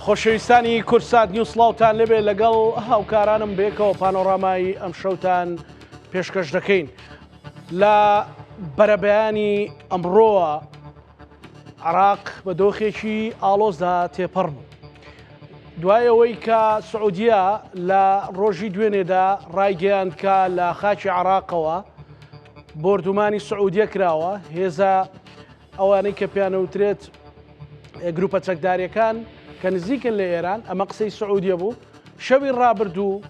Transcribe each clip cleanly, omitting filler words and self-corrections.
خۆشەویستانی کوردسات نیوز سڵاوتان لێبێ لەگەڵ هاوکارانم بێکەوە پانۆرامای ئەمشەوتان پێشکەش دەکەین لە بەرەبەیانی ئەمڕۆوە عراق بە دۆخێکی ئاڵۆزدا تێپەڕ بوو. دوای ئەوەی کە سعودیە لە ڕۆژی دوێنێدا ڕایگەیاند کە لە خاکی عراقەوە بۆردومانی سعودیە کراوە هێزە ئەوانەی کە پیانەوترێت گروپە چەکداریەکان کە نزیکن لە ئێران ئەمە قسەی سعودیە بوو شەوی ڕابردوو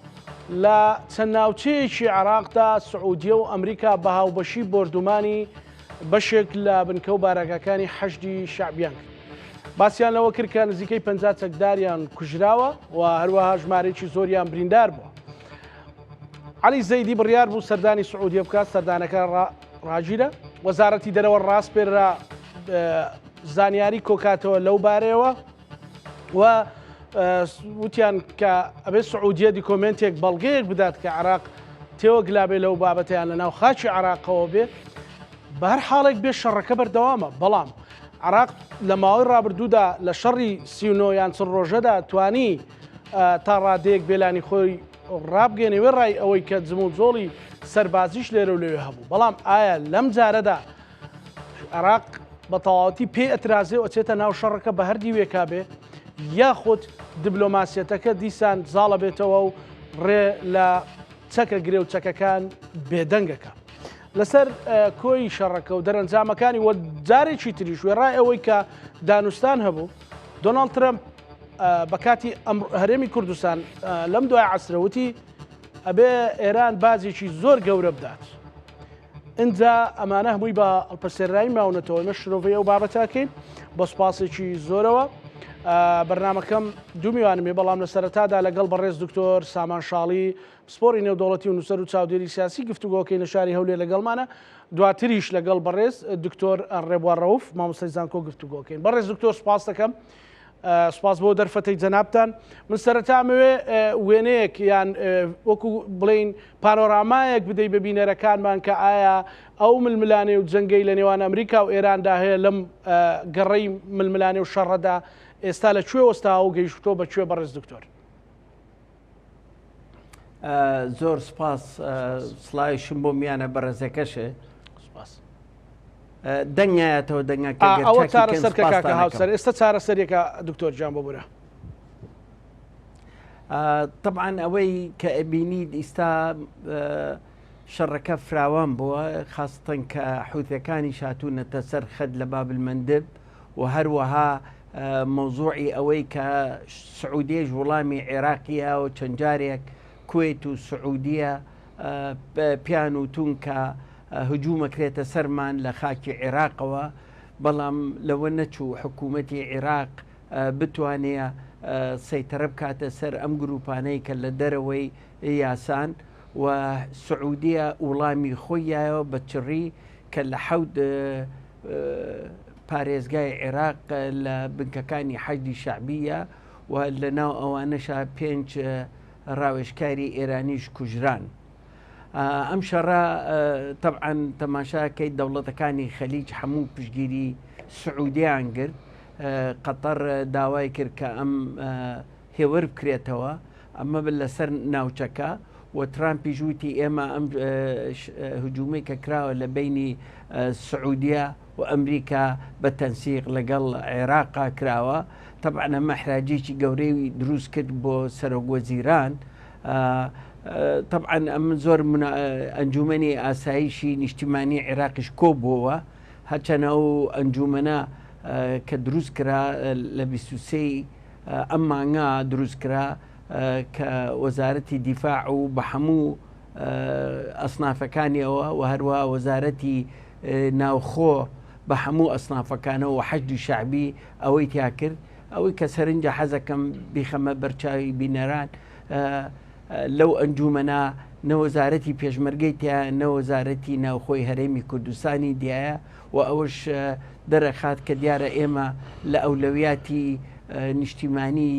لە چەند ناوچەیەکی عراقدا سعودیە و ئەمریکا بە هاوبەشی بۆردومانی بەشێک لە بنکە و بارەگاکانی حەشدی شەعبیان کرد. باسیان لەوە کرد کە نزیکەی 50 چەکداریان کوژراوە و هەروەها ژمارەیەکی زۆریان بریندار بووە. عەلی زەیدی بڕیار بوو سەردانی سعودیە بکات، سەردانەکە ڕاگیرا. وەزارەتی دەرەوە ڕاسپێررا زانیاری کۆکاتەوە لەو بارەیەوە و وتیان کە ئەبێ سعودیە دیکۆمێنتێک بەڵگەیەک بدات کە عراق تێوەگلابێ لەو بابەتەیان لە ناو خاکی عراقەوە بێ بە هەر حاڵێک بێ شەڕەکە بەردەوامە بەڵام عراق لە ماوەی ڕابردوودا لە شەڕی 39 یان چ ڕۆژەدا توانی تا ڕادەیەک بێلانی خۆی ڕابگەێنێ وێڕای ئەوەی کە جموجۆڵی سەربازیش لێرە و لەوێ هەبوو بەڵام ئایا لەم جارەدا عێراق بە تەواوەتی پێی ئەترازێ و ئەچێتە ناو شەڕەکە بە هەر دیوێکا بێ یاخود دبلۆماسیەتەکە دیسان زاڵە بێتەوە و ڕێ لە چەکە گرێ و چەکەکان بێدەنگەکە. لەسەر کۆی شەڕەکە و دەرەنجامەکانی وە جارێکی تریش وێڕای ئەوەی کە دانوستان هەبوو دۆناڵد ترەمپ بە کاتی هەرێمی کوردستان لەم دوای عەسرەوتی ئەبێ ئێران باجێکی زۆر گەورە بدات. ئینجا ئەمانە هەمووی بە هەڵپەسێرراوی ماونەتەوە ئێمە شرۆڤەی ئەو بابەتە ئەکەین بە سوپاسێکی زۆرەوە بەرنمەکەم دوو میوانم هەیە بەڵام لە سەرەتادا لەگەڵ بەڕێز دکتۆر سامان شاڵی پسپۆری نێودەوڵەتی و نووسەر و چاودێری سیاسی گفتوگۆکەی لە شاری هەولێر لەگەڵمانە دواتریش لەگەڵ بەڕێز دکتۆر ڕێبوار ڕەوف مامۆستای زانکۆ گفتوگۆکەین بەڕێز دکتۆر سوپاس دەکەم سوپاس بۆ دەرفەتەی جەنابتان. من سەرەتا ئەمەوێ وێنەیەک یان وەکو بڵێین پانۆرامایەک بدەی بە بینەرەکانمان کە ئایا ئەو ململانێ و جەنگەی لە نێوان ئەمریکا و ئێراندا هەیە لەم گەڕەی ململانێ و شەڕەدا ئێستا لە کوێ وەستاوە و گەیشتووە بە کوێ بەڕێز دکتۆر؟ زۆر سپاس سڵاویشم بۆ میانە بەڕێزەکەشێ سپاس. دەنگ نایەتەوە دەنگەکە ئا ئەوە چارەسەر کە کاکە هاوسەر ئێستا چارەسەریەکە دکتۆر گیان ببورە. طبعا ئەوەی کە ئەبینیت ئیستا شەڕەکە فراوان بووە خاستن کە حوتەکانی شاتوونەتە سەر خەت لە بابل مندب و هەروەها مەوزوعی ئەوەی کە سعودێژ وڵامی عێراقیە و چەند جارێک کوێت و سعودیە پیان وتون کە هجوم ئەکرێتە سەرمان لە خاکی عێراقەوە، بەڵام لەوە نەچوو حکوومەتی عێراق بتوانێ سەیتەرە بکاتە سەر ئەم گرووپانەی کە لە دەرەوەی یاسان و سعودیە وڵامی خۆی یایەوە بە چڕی کە لە حەوت پارێزگای عێراق لە بنکەکانی حەشدی شەعبیە و لە ناو ئەوانەشا پێنج ڕاوێژکاری ئێرانیش کوژران. ئەم شەڕە تەبعەن تەماشاکەی دەوڵەتەکانی خەلیج هەموو پشگیری سعودیان گرت قەتەر داوای کرد کە ئەم هێوەر بکرێتەوە ئەمە لەسەر ناوچەکە و ترامپیش وتی ئێمە ئەم هجوومەی کە کراوە لە بینی سعودیە و ئەمریکا بە تەنسیق لەگەڵ عێراقا کراوە تەبعەن ئەمە ئیحراجێکی گەورەی دروست کرد بۆ سەرۆک وەزیران تەبعەن ئەم زۆر ئەنجومەنی ئاسایشی نیشتیمانی عێراقیش کۆبووەوە هەرچەنە ئەو ئەنجومەنە کە دروست کرا لە 23 ئەم مانگا دروست کرا کە وەزارەتی دیفاع و بە هەموو ئەسنافەکانیەوە و هەروە وەزارەتی ناوخۆ بە هەموو ئەسنافەکانەوە و حەشدی شەعبی ئەوەی تیا کرد ئەوەی کە سەرنجە حەزەکەم بیخەمە بەرچاوی بینەران لەو ئەنجومەنە نە وەزارەتی پێشمەرگەی تیا نە وەزارەتی ناوخۆی هەرێمی کوردستانی دیایە و ئەوەش دەرەخات کە دیارە ئێمە لە ئەولەویاتی نیشتیمانی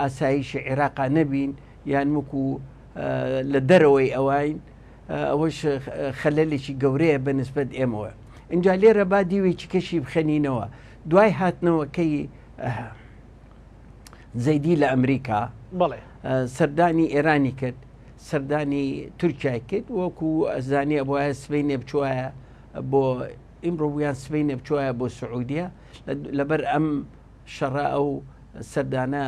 ئاسایشی عێراقا نەبین یان وەکو لە دەرەوەی ئەوین ئەوەش خەلەلێکی گەورەیە بە نسبەت ئێمەوە. ئینجا لێرە با دیوێکی کەشی بخەنینەوە. دوای هاتنەوەکەی زەیدی لە ئەمریکا بەڵێ سەردانی ئێرانی کرد سەردانی تورکیای کرد وەکو ئەزانی ئەبواە سبەینێ بچوایە بۆ ئیمڕۆ بوویان سبەینێ بچوایە بۆ سعودیە لەبەر ئەم شەڕە ئەو سەردانە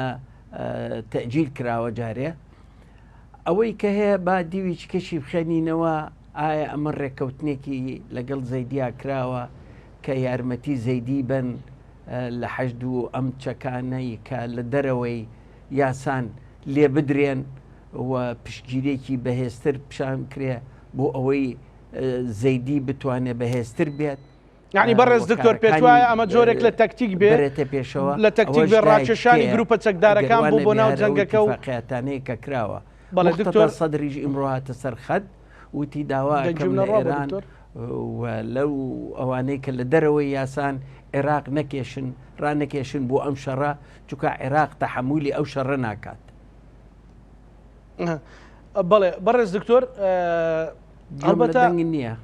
تەجیل کراوە جارێ ئەوەی کە هەیە با دیویچ کەشی بخێنینەوە ئایا ئەمە ڕێککەوتنێکی لەگەڵ زەیدیا کراوە کە یارمەتی زەیدی بن لە حەشد و ئەم چەکانەی کە لە دەرەوەی یاسان لێ بدرێن و پشتگیرێکی بەهێزتر پیشان کرێ بۆ ئەوەی زەیدی بتوانێت بەهێزتر بێت. یعنی بەڕێز دکتۆر پێت وایە ئەمە جۆرێک لە تەکتیک بێ بەرێتە پێشەوە لە تەکتیک بێ ڕاکێشانی گروپە چەکدارەکان بوو بۆ ناو جەنگەکە و قیاتانەیە کە کراوە بەڵێ دکتۆر سەدریش ئیمڕۆ هاتە سەر خەت وتی داوا ئەکەم لە ئێران و لەو ئەوانەی کە لە دەرەوەی یاسان عێراق نەکێشن ڕانەکێشن بۆ ئەم شەڕە چونکە عێراق تەحەمولی ئەو شەڕە ناکات. بەڵێ بەڕێز دکتۆر هەڵبەتە دەنگ نییە.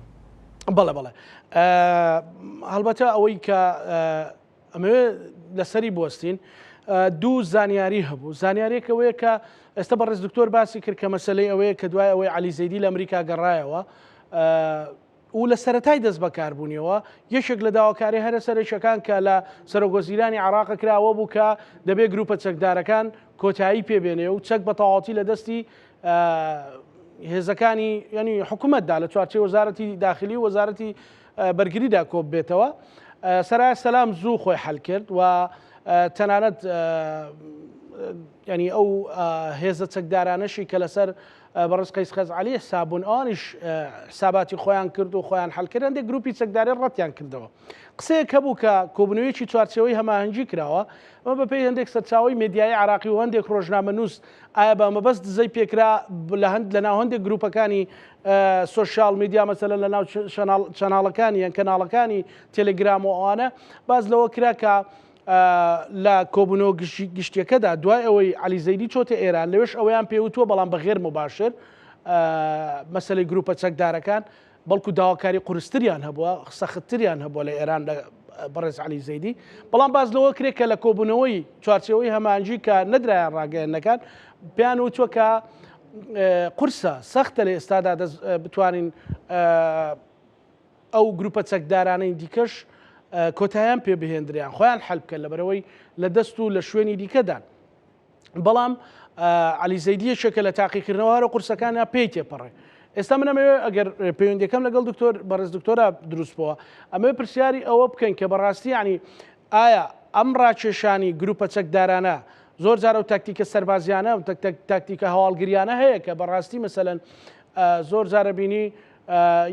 بەڵێ بەڵێ هەڵبەتە ئەوەی کە ئەمەوێ لەسەری بوەستین دوو زانیاری هەبوو زانیارێک ئەوەیە کە ئێستا بەڕێز دکتۆر باسی کرد کە مەسلەی ئەوەیە کە دوای ئەوەی علی زەیدی لە ئەمریکا گەڕایەوە و لە سەتای دەست بەکاربوونیەوە یەکێک لە داواکاری هەرە سەرەکیەکان کە لە سەرۆک وەزیرانی عراق کراوە بوو کە دەبێت گروپە چەکدارەکان کۆتایی پێبێنێ و چەک بە تەواوەتی لە دەستی هێزەکانی ینی حکوومەتدا لە چوارچێوەی وەزارەتی داخلی و وەزارەتی بەرگریدا کۆببێتەوە. سەرای سەلام زوو خۆی حەل کرد و تەنانەت ینی ئەو هێزە چەکدارانەشی کە لەسەر بەڕێز قەیس خەزعەلی حساب بوون ئەوانیش حساباتی خۆیان کرد و خۆیان حل کرد هەندێک گروپی چەکداری ڕەتیان کردەوە قسەیەک هەبوو کە کۆبوونەوەیەکی چوارچێوەی هەماهەنگی کراوە ئەمە بەپێی هەندێک سەرچاوەی مێدیایی عراقی و هەندێک ڕۆژنامەنووس ئایا بە مەبەست دزەی پێکرا لە هەند لە ناو هەندێک گروپەکانی social media مەسەلەن لە ناو channel ەکانی یان کەناڵەکانی تێلێگرام و ئەوانە باس لەوە کرا کە لە کۆبوونەوە گشتیەکەدا دوای ئەوەی عەلی زەیدی چۆتە ئێران لەوێش ئەوەیان پێوتووە بەڵام بە غێر مباشر مەسەلەی گروپە چەکدارەکان بەڵکو داواکاری قورستریان هەبووە سەختتریان هەبووە لە ئێران لە بەڕێز عەلی زەیدی بەڵام باس لەوە کرێت کە لە کۆبوونەوەی چوارچێوەی هەمانجی کە نەدرایان ڕاگەیەندنەکان پێیان وتووە کە قورسە سەختە لە ئێستادا دەست بتوانین ئەو گروپە چەکدارانەی دیکەش کۆتایان پێ بهێندریان خۆیان حەل بکەن لەبەرەوەی لە دەست و لە شوێنی دیکەدان بەڵام عەلی زەیدی یەکێکە لە تاقیکردنەوە هەرە قورسەکانە پێی تێپەڕێ ئێستا من ئەمەوێ ئەگەر پەیوەندەکەم لەگەڵ دکتۆر بەڕێز دکتۆرا دروست بووە ئەمەوێ پرسیاری ئەوە بکەین کە بەڕاستی ینی ئایا ئەم ڕاکێشانی گروپە چەکدارانە زۆر جارە و تاکتیکە سەربازیانە و تاکتیکە هەواڵگریانە هەیە کە بەڕاستی مەسەلەن زۆر جارە بینی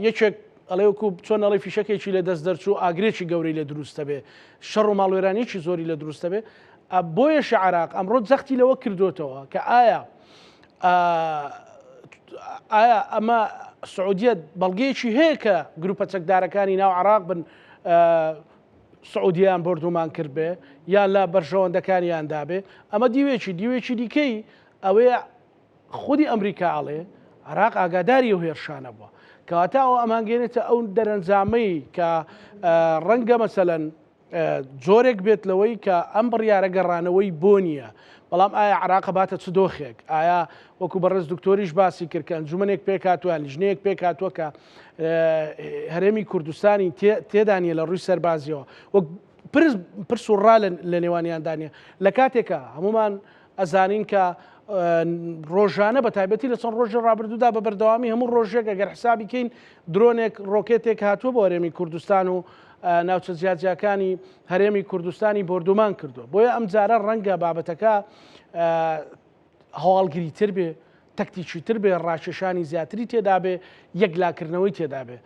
یەکێک ئەڵێ وەکو چۆن ئەڵێ فیشەکێکی لە دەست دەرچوو ئاگرێکی گەورەی لێ دروستە بێ شەڕ و ماڵوێرانیی زۆری لە دروستە بێ بۆیەشە عێراق ئەمڕۆ جەختی لەوە کردوتەوە کە ئایا ئایا ئەمە سعودیە بەڵگەیەکی هەیە کە گروپە چەکدارەکانی ناو عراق بن سعودیان بردومان کرد بێ یان لە بەرژەوەندەکانیان دابێ ئەمە دیوێکی دیوێکی دیکەی ئەوەیە خودی ئەمریکا ئەڵێ عراق ئاگاداری ئەو هێرشانە بووە کەواتە ئەوە ئەمانگەێنێتە ئەو دەرەنجامەی کە ڕەنگە مەسەلەن جۆرێک بێت لەوەی کە ئەم بڕیارە گەڕانەوەی بۆ نییە بەڵام ئایا عراقە باتە چ دۆخێک ئایا وەکو بەڕێز دکتۆریش باسی کرد کە ئەنجومەنێک پێکهاتووە لیژنەیەک پێکهاتووە کە هەرێمی کوردستانی تێدا نیە لە ڕووی سەربازیەوە وەک پرس و ڕا لە نێوانیاندا نیە لە کاتێکە هەمومان ئەزانین کە ڕۆژانە بە تایبەتی لە چەند ڕۆژی ڕابردوودا بە بەردەوامی هەموو ڕۆژێک ئەگەر حسابی کەین درۆنێک ڕۆکێتێک هاتووە بۆ هەرێمی کوردستان و ناوچە جیاجیاکانی هەرێمی کوردستانی بۆردومان کردووە بۆیە ئەم جارە ڕەنگە بابەتەکە هەواڵگری تر بێ تەکتیکی تر بێ ڕاکێشانی زیاتری تێدا بێ یەکلاکردنەوەی تێدا بێ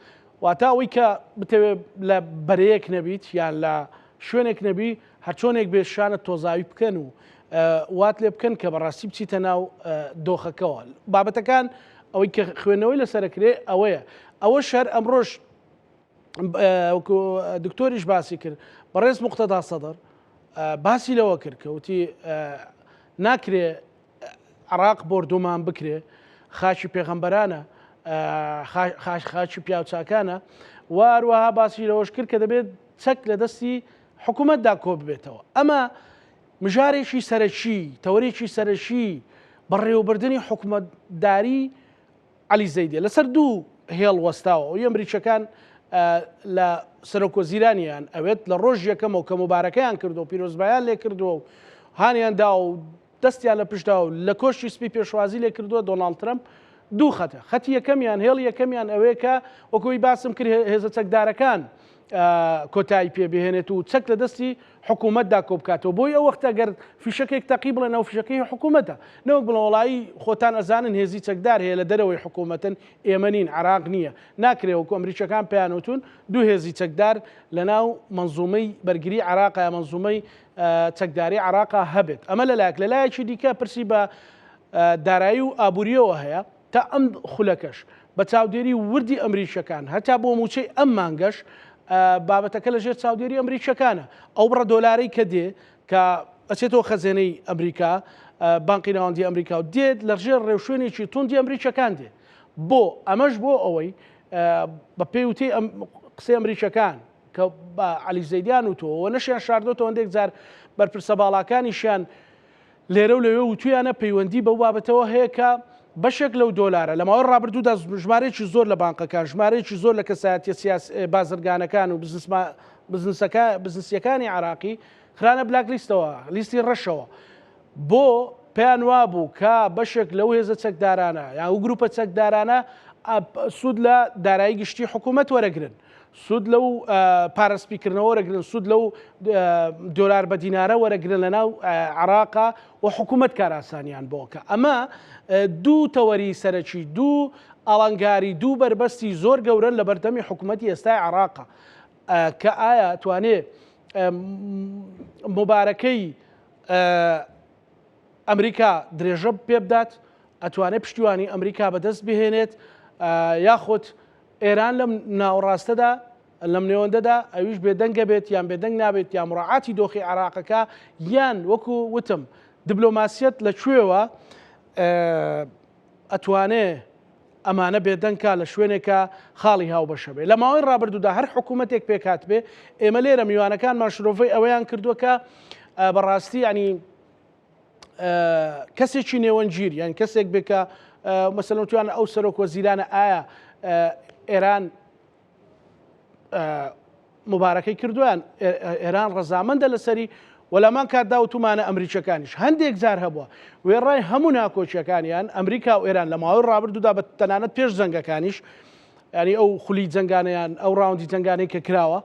واتە ئەوەی کە بتەوێت لە بەرەیەک نەبیت یان لە شوێنێک نەبی هەرچۆنێک بێت شانت تۆزاوی بکەن و وات لێ بکەن کە بەڕاستی بچیتە ناو دۆخەکەوە بابەتەکان ئەوەی کە خوێندنەوەی لەسەرکرێ ئەوەیە ئەوە شەر ئەمڕۆژ دکتۆریش باسی کرد بەڕێز مقتەدا سەدر باسی لەوە کرد کە وتی ناکرێ عراق بۆردومان بکرێ خاکی پێغەمبەرانە خاکی پیاوچاکانە و هەروەها باسی لەوەش کرد کە دەبێت چەک لە دەستی حکوومەتدا کۆ ببێتەوە ئەمە. مژارێکی سەرەکی، تەوەرێکی سەرەکی بەڕێوەبردنی حکومەتداری عەلی زەیدیە لەسەر دوو هێڵ وەستاوە ئەوی ئەمریکیەکان لە سەرۆک وەزیرانیان ئەوێت لە ڕۆژ یەکەمەوە کە مبارەکەیان کردو پیرۆزبایان لێ کردووە و هانیان دا و دەستیان لە پشتا و لە کۆشکی سپی پێشوازی لێ کردووە دۆناڵد ترەمپ دوو خەتە خەتی یەکەمیان هێڵی یەکەمیان ئەوەیە کە وەکوی باسم کرد هێزە چەکدارەکان کۆتایی پێ بهێنێت و چەک لە دەستی حکوومەتدا کۆبکاتەوە بۆی ئەو وەختە گەر فیشەکێک تەقی بڵێن ئەو فیشەکەی حکوومەتە نەوەک بڵێن وەڵایی خۆتان ئەزانن هێزی چەکدار هەیە لە دەرەوەی حکوومەتن ئێمە نین عێراق نییە ناکرێ وەکو ئەمریکیەکان پێیان وتون دوو هێزی چەکدار لەناو مەنزومەی بەرگری عێراق یا مەنزومەی چەکداری عێراقا هەبێت ئەمە لەلایەک لەلایەکی دیکە پرسی بە دارایی و ئابووریەوە هەیە تا ئەم خولەکەش بە چاودێری وردی ئەمریکیەکان هەتا بۆ مووچەی ئەم مانگەش بابەتەکە لە ژێر چاودێری ئەمریکیەکانە ئەو بڕە دۆلارەی کە دێ کە ئەچێتەوە خەزێنەی ئەمریکا بانقی ناوەندی ئەمریکا و دێت لە ژێر ڕێوشوێنێکی توندی ئەمریکیەکان دێ بۆ ئەمەش بۆ ئەوەی بە پێی وتەی قسەی ئەمریکیەکان کە بە عەلی زەیدیان وتووە نەشیان شاردۆتەوە هەندێک جار بەرپرسە باڵاکانیشیان لێرە و لەوێ وتویانە پەیوەندی بەو بابەتەوە هەیە کە بەشێک لەو دۆلارە لە ماوەی ڕابردوودا ژمارەیەکی زۆر لە بانقەکان، ژمارەیەکی زۆر لە کەسایەتیە سیاس بازرگانەکان و بزنسەکە بزنسیەکانی عێراقی خرانە black list ەوە، لیستی ڕەشەوە. بۆ پێیان وابوو کە بەشێک لەو هێزە چەکدارانە یان ئەو گروپە چەکدارانە سوود لە دارایی گشتی حکوومەت وەرەگرن. سوود لەو پارە سپیکردنەوە وەرەگرن، سوود لەو دۆلار بە دینارە وەرەگرن لە ناو عێراقا و حکوومەت کارئاسانیان بۆ کە ئەمە دوو تەوەری سەرەکی دوو ئاڵنگاری دوو بەربەستی زۆر گەورەن لە بەردەمی حکوومەتی ئێستای عێراقا کە ئایا توانێ مبارەکەی ئەمریکا درێژە پێبدات ئەتوانێت پشتیوانی ئەمریکا بەدەست بهێنێت یاخود ئێران لەم ناوەڕاستەدا، لەم نێوەندەدا، ئەویش بێدەنگە بێت یان بێدەنگ نابێت یان مراعاتی دۆخی عێراقەکە یان وەکو وتم دبلۆماسیەت لە کوێوە ئەتوانێ ئەمانە بێدەنگ کا لە شوێنێکە خاڵی هاوبەشە بێ. لە ماوەی ڕابردوودا هەر حکوومەتێک پێکهات بێ ئێمە لێرە میوانەکانمان شرۆڤەی ئەوەیان کردووە کە بەڕاستی ینی کەسێکی نێوەندگیر یان کەسێک بێ کە مەسەلەن وتویان ئەو سەرۆک وەزیرانە ئایا ئێران مبارەکەی کردویان ئێران ڕەزامەندە لەسەری وەلامان کاتدا وتومانە ئەمریکەکانیش هەندێک جار هەبووە وێڕای هەموو ناکۆکیەکانیان ئەمریکا و ئێران لە ماوەی ڕابردوودا بە تەنانەت پێش جەنگەکانیش ینی ئەو خولی جەنگانیان ئەو ڕاوندی جەنگانەی کە کراوە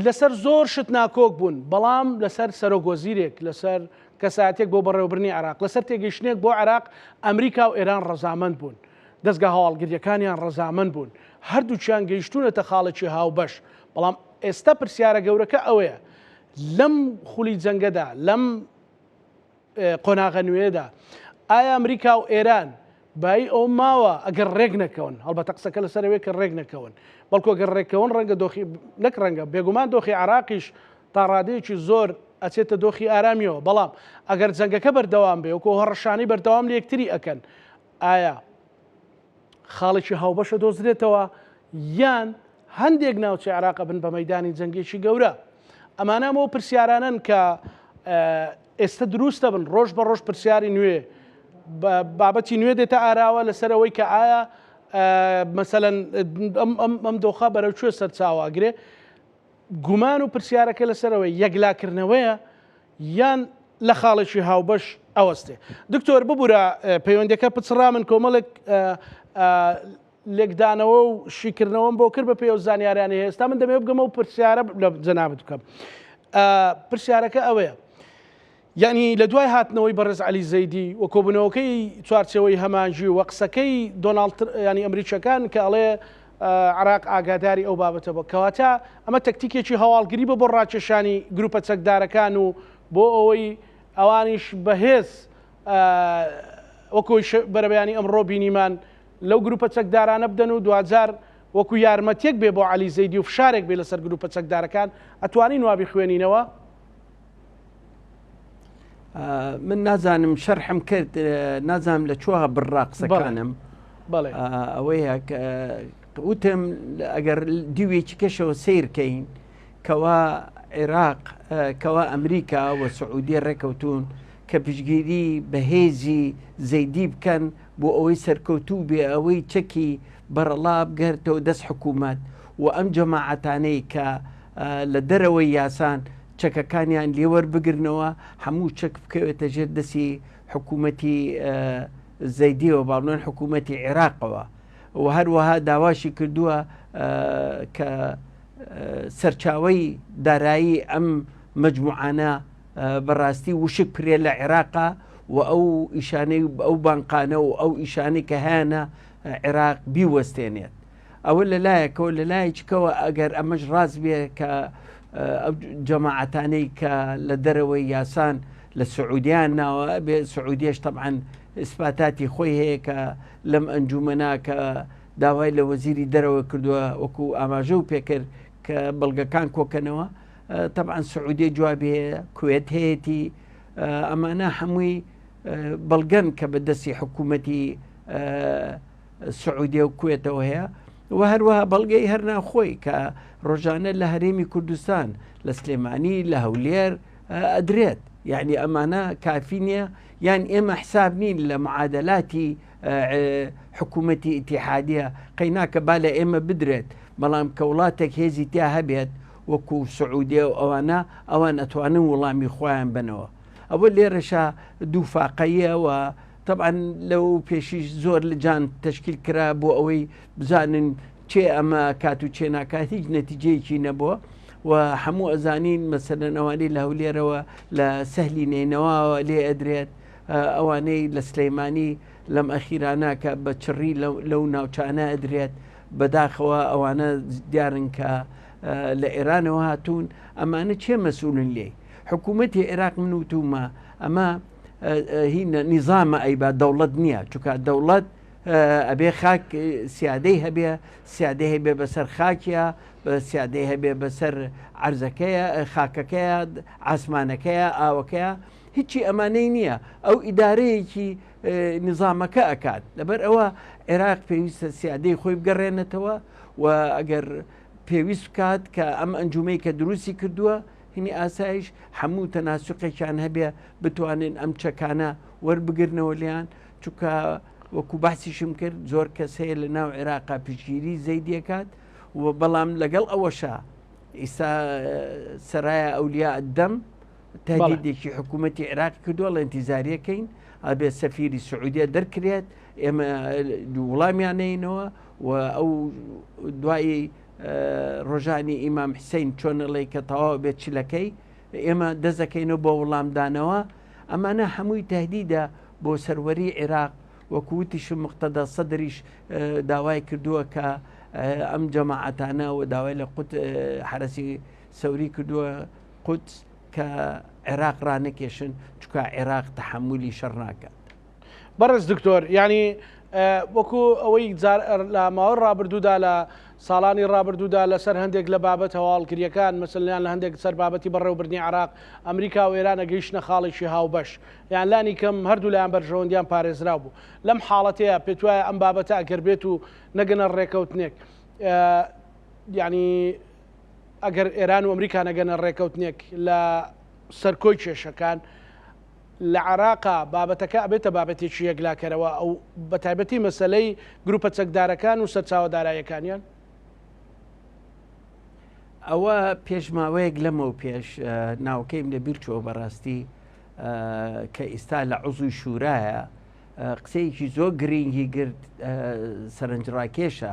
لەسەر زۆر شت ناکۆک بوون، بەڵام لەسەر سەرۆک وەزیرێک، لەسەر کەسایەتیەک بۆ بەڕێوەبردنی عێراق، لەسەر تێگەیشتنێک بۆ عێراق، ئەمریکا و ئێران ڕەزامەند بوون. دەزگا هەواڵگرییەکانیان ڕەزامەند بوون. هەردووکیان گەیشتوونەتە خاڵێکی هاوبەش. بەڵام ئێستا پرسیارە گەورەکە ئەوەیە، لەم خولی جەنگەدا، لەم قۆناغە نوێیەدا ئایا ئەمریکا و ئێران بایی ئەوە ماوە ئەگەر ڕێک نەکەون هەڵبەتە قسەکە لەسەر ئەوەیە کە ڕێک نەکەون بەڵکو ئەگەر ڕێککەون ڕەنگە دۆخی نەک ڕەنگە بێگومان دۆخی عراقیش تا ڕادەیەکی زۆر ئەچێتە دۆخی ئارامیەوە بەڵام ئەگەر جەنگەکە بەردەوام بێ وەکو هەڕەشانەی بەردەوام لە یەکتری ئەکەن ئایا خاڵێکی هاوبەشە دۆزرێتەوە یان هەندێک ناوچەی عێراق ئەبن بە مەیدانی جەنگێکی گەورە؟ ئەمانە ئەو پرسیارانەن کە ئێستا دروست دەبن ڕۆژ بە ڕۆژ پرسیاری نوێ بابەتی نوێ دێتە ئاراوە لەسەر ئەوەی کە ئایا مەسەلەن ئەم دۆخە بەرەو کوێ سەرچاوە ئەگرێ گومان و پرسیارەکە لەسەرەوەی یەکلاکردنەوەیە یان لە خاڵێکی هاوبەش ئەوەستێ. دکتۆر ببورە پەیوەندەکە پچڕا من کۆمەڵێک لێکدانەوە و شیکردنەوەم بۆ کرد بە پێی ئەو زانیاریانەی هەیە. ئێستا من دەمەوێت بگەمە و پرسیارە لە جەنابت بکەم. پرسیارەکە ئەوەیە یعنی لە دوای هاتنەوەی بەڕێز عەلی زەیدی و کۆبوونەوەکەی چوارچێوەی هەمانگی و قسەکەی دۆناڵد ینی ئەمریکیەکان کە ئەڵێ عراق ئاگاداری ئەو بابەتە بوو کەواتە ئەمە تەکتیکێکی هەواڵگری بە بۆ ڕاکێشانی گروپە چەکدارەکان و بۆ ئەوەی ئەوانیش بەهێز وەکۆی بەرەبەیانی ئەمڕۆ بینیمان لەو گروپە چەکدارانە بدەن و دواجار وەکو یارمەتیەک بێ بۆ عەلی زەیدی و فشارێک بێ لەسەر گروپە چەکدارەکان، ئەتوانین وا بیخوێنینەوە؟ من نازانم شەرحم کرد نازانم لە چوە بڕا قسەکانم ئەوەیە وتم ئەگەر دیوێکی کەشەوە سیرکەین کەوا عێراق کەوا ئەمریکا و سعودیە ڕێکەوتون کە پشتگیری بەهێزی زەیدی بکەن بۆ ئەوەی سەرکەوتوو بێ ئەوەی چەکی بەڕەڵا بگەرتەوە دەست حکوومەت و ئەم جەماعەتانەی کە لە دەرەوەی یاسان چەکەکانیان لێوەربگرنەوە هەموو چەک بکەوێتە ژێر دەستی حکوومەتی زەیدیەوە باڵێن حکوومەتی عێراقەوە و هەروەها داواشی کردووە کە سەرچاوەی دارایی ئەم مجموعانە بەڕاستی وشک پرێ لە عێراقا و ئەو ئیشانەی ئەو بانقانە و ئەو ئیشانەی کە هەیەە عێراق بیوەستێنێت ئەوە لەلایەکەوە لەلایەکەوە ئەگەر ئەمەش ڕاست بێ کە ئەو جەماعەتانەی کە لە دەرەوەی یاسان لە سعودیان ناوە بێ سعودیەش طبعا ئیسپاتاتی خۆی هەیە کە لەم ئەنجومەنا کە داوای لە وەزیری دەرەوە کردووە وەکو ئاماژە و پێکرد کە بەڵگەکان کۆکەنەوە طبعا سعودیە جوابی هەیە کوێت هەیەتی ئەمانە هەمووی بەڵگەن کە بە دەستی حکوومەتی سعودیە و کوێتەوە هەیە و هەروەها بەڵگەی هەر ناوخۆی کە ڕۆژانە لە هەرێمی کوردستان لە سلێمانی لە هەولێر ئەدرێت یعنی ئەمانە کافی نییە یان ئێمە حساب نین لە معادلاتی حکوومەتی ئیتیحادیە قەیناکە با لە ئێمە بدرێت بەڵام کە وڵاتێک هێزی تیا هەبێت وەکو سعودیە و ئەوانە ئەوان ئەتوانن وڵامی خۆیان بنەوە ئەوە لێرەشا دوو فاقەیە و تەبعەن لەو پێشیش زۆر لجان تەشکیل کرا بۆ ئەوەی بزانن چێ ئەمە کات و چێ ناکات هیچ نەتیجەیەکی نەبووە و هەموو ئەزانین مەسەلەن ئەوانەی لە هەولێرەوە لە سەهلی نەینەواوە لێ ئەدرێت ئەوانەی لە سلەیمانی لەم ئەخیرانە کە بە چڕی لەو ناوچانە ئەدرێت بەداخەوە ئەوانە دیارن کە لە ئێرانەوە هاتوون ئەمانە چێ مەسئولن لێی حکوومەتی عێراق من وتومە ئەمە هی نیزامە ئەیبا دەوڵەت نییە چونکە دەوڵەت ئەبێ خاک سیادەی هەبێ سیادەی هەبێ بەسەر خاکیە سیادەی هەبێ بەسەر عرزەکەیە خاکەکەیە ئاسمانەکەیە ئاوەکەیە هیچی ئەمانەی نییە ئەو ئیدارەیەکی نظامەکە ئەکات لەبەر ئەوە عێراق پێویستە سیادەی خۆی بگەڕێنێتەوە و ئەگەر پێویست بکات کە ئەم ئەنجومەی کە دروستی کردووە هینی ئاسایش هەموو تەناسوقێکیان هەبێ بتوانن ئەم چەکانە وەربگرنەوە لێیان چونکە وەکو باسیشم کرد زۆر کەس هەیە لە ناو عێراقا پشتگیری زەیدیەکات و بەڵام لەگەڵ ئەوەشا ئیستا سەرایە ئەولیا دەم تهدیدێکی حکوومەتی عێراق کردووە لە ئینتیزاریەکەین ئەبێ سەفیری سعودیە دەرکرێت ئێمە وڵامیان نەینەوە و ئەو دوایی ڕۆژانی ئیمام حسین چۆن ئەڵێی کە تەواو بێت چلەکەی ئێمە دەزەکەینەوە بۆ وڵامدانەوە ئەمانە هەمووی تهدیدە بۆ سەروەری عێراق وەکو وتیشم مقتەدا سەدریش داوای کردووە کە ئەم جەماعەتانە و داوای لە قوت حرەسی سەوری کردووە قوت کە عێراق ڕانەکێشن چکە عێراق تحملی شەڕ ناکات. بەڕێز دکتۆر یانی وەکو ئەوەی لە ماوەی ڕابردوودا لە ساڵانی ڕابردوودا لەسەر هەندێک لە بابەت هەواڵگریەکان مەسەلیان لە هەندێک سەر بابەتی بەڕێوەبردنی عراق ئەمریکا و ئێران ئەگەیشتە خاڵێکی هاوبەش یان لانی کەم هەردوو لایان بەرژەوەندیان پارێزراو بوو لەم حاڵەتەیە پێت وایە ئەم بابەتە ئەگەر بێت و نەگەنە ڕێکەوتنێک یعنی ئەگەر ئێران و ئەمریکا نەگەنە ڕێکەوتنێک لە سەرکۆی کێشەکان لە عێراقا بابەتەکە ئەبێتە بابەتێکی یەکلاکەرەوە ئەو بەتایبەتی مەسەلەی گروپە چەکدارەکان و سەرچاوە داراییەکانیان؟ ئەوە پێش ماوەیەک لەمەو پێش ناوکەیم لە بیر چووە بەڕاستی کە ئیستا لە عزوی شورایە قسەیەکی زۆر گرینگی گرت سەرنجڕاکێشە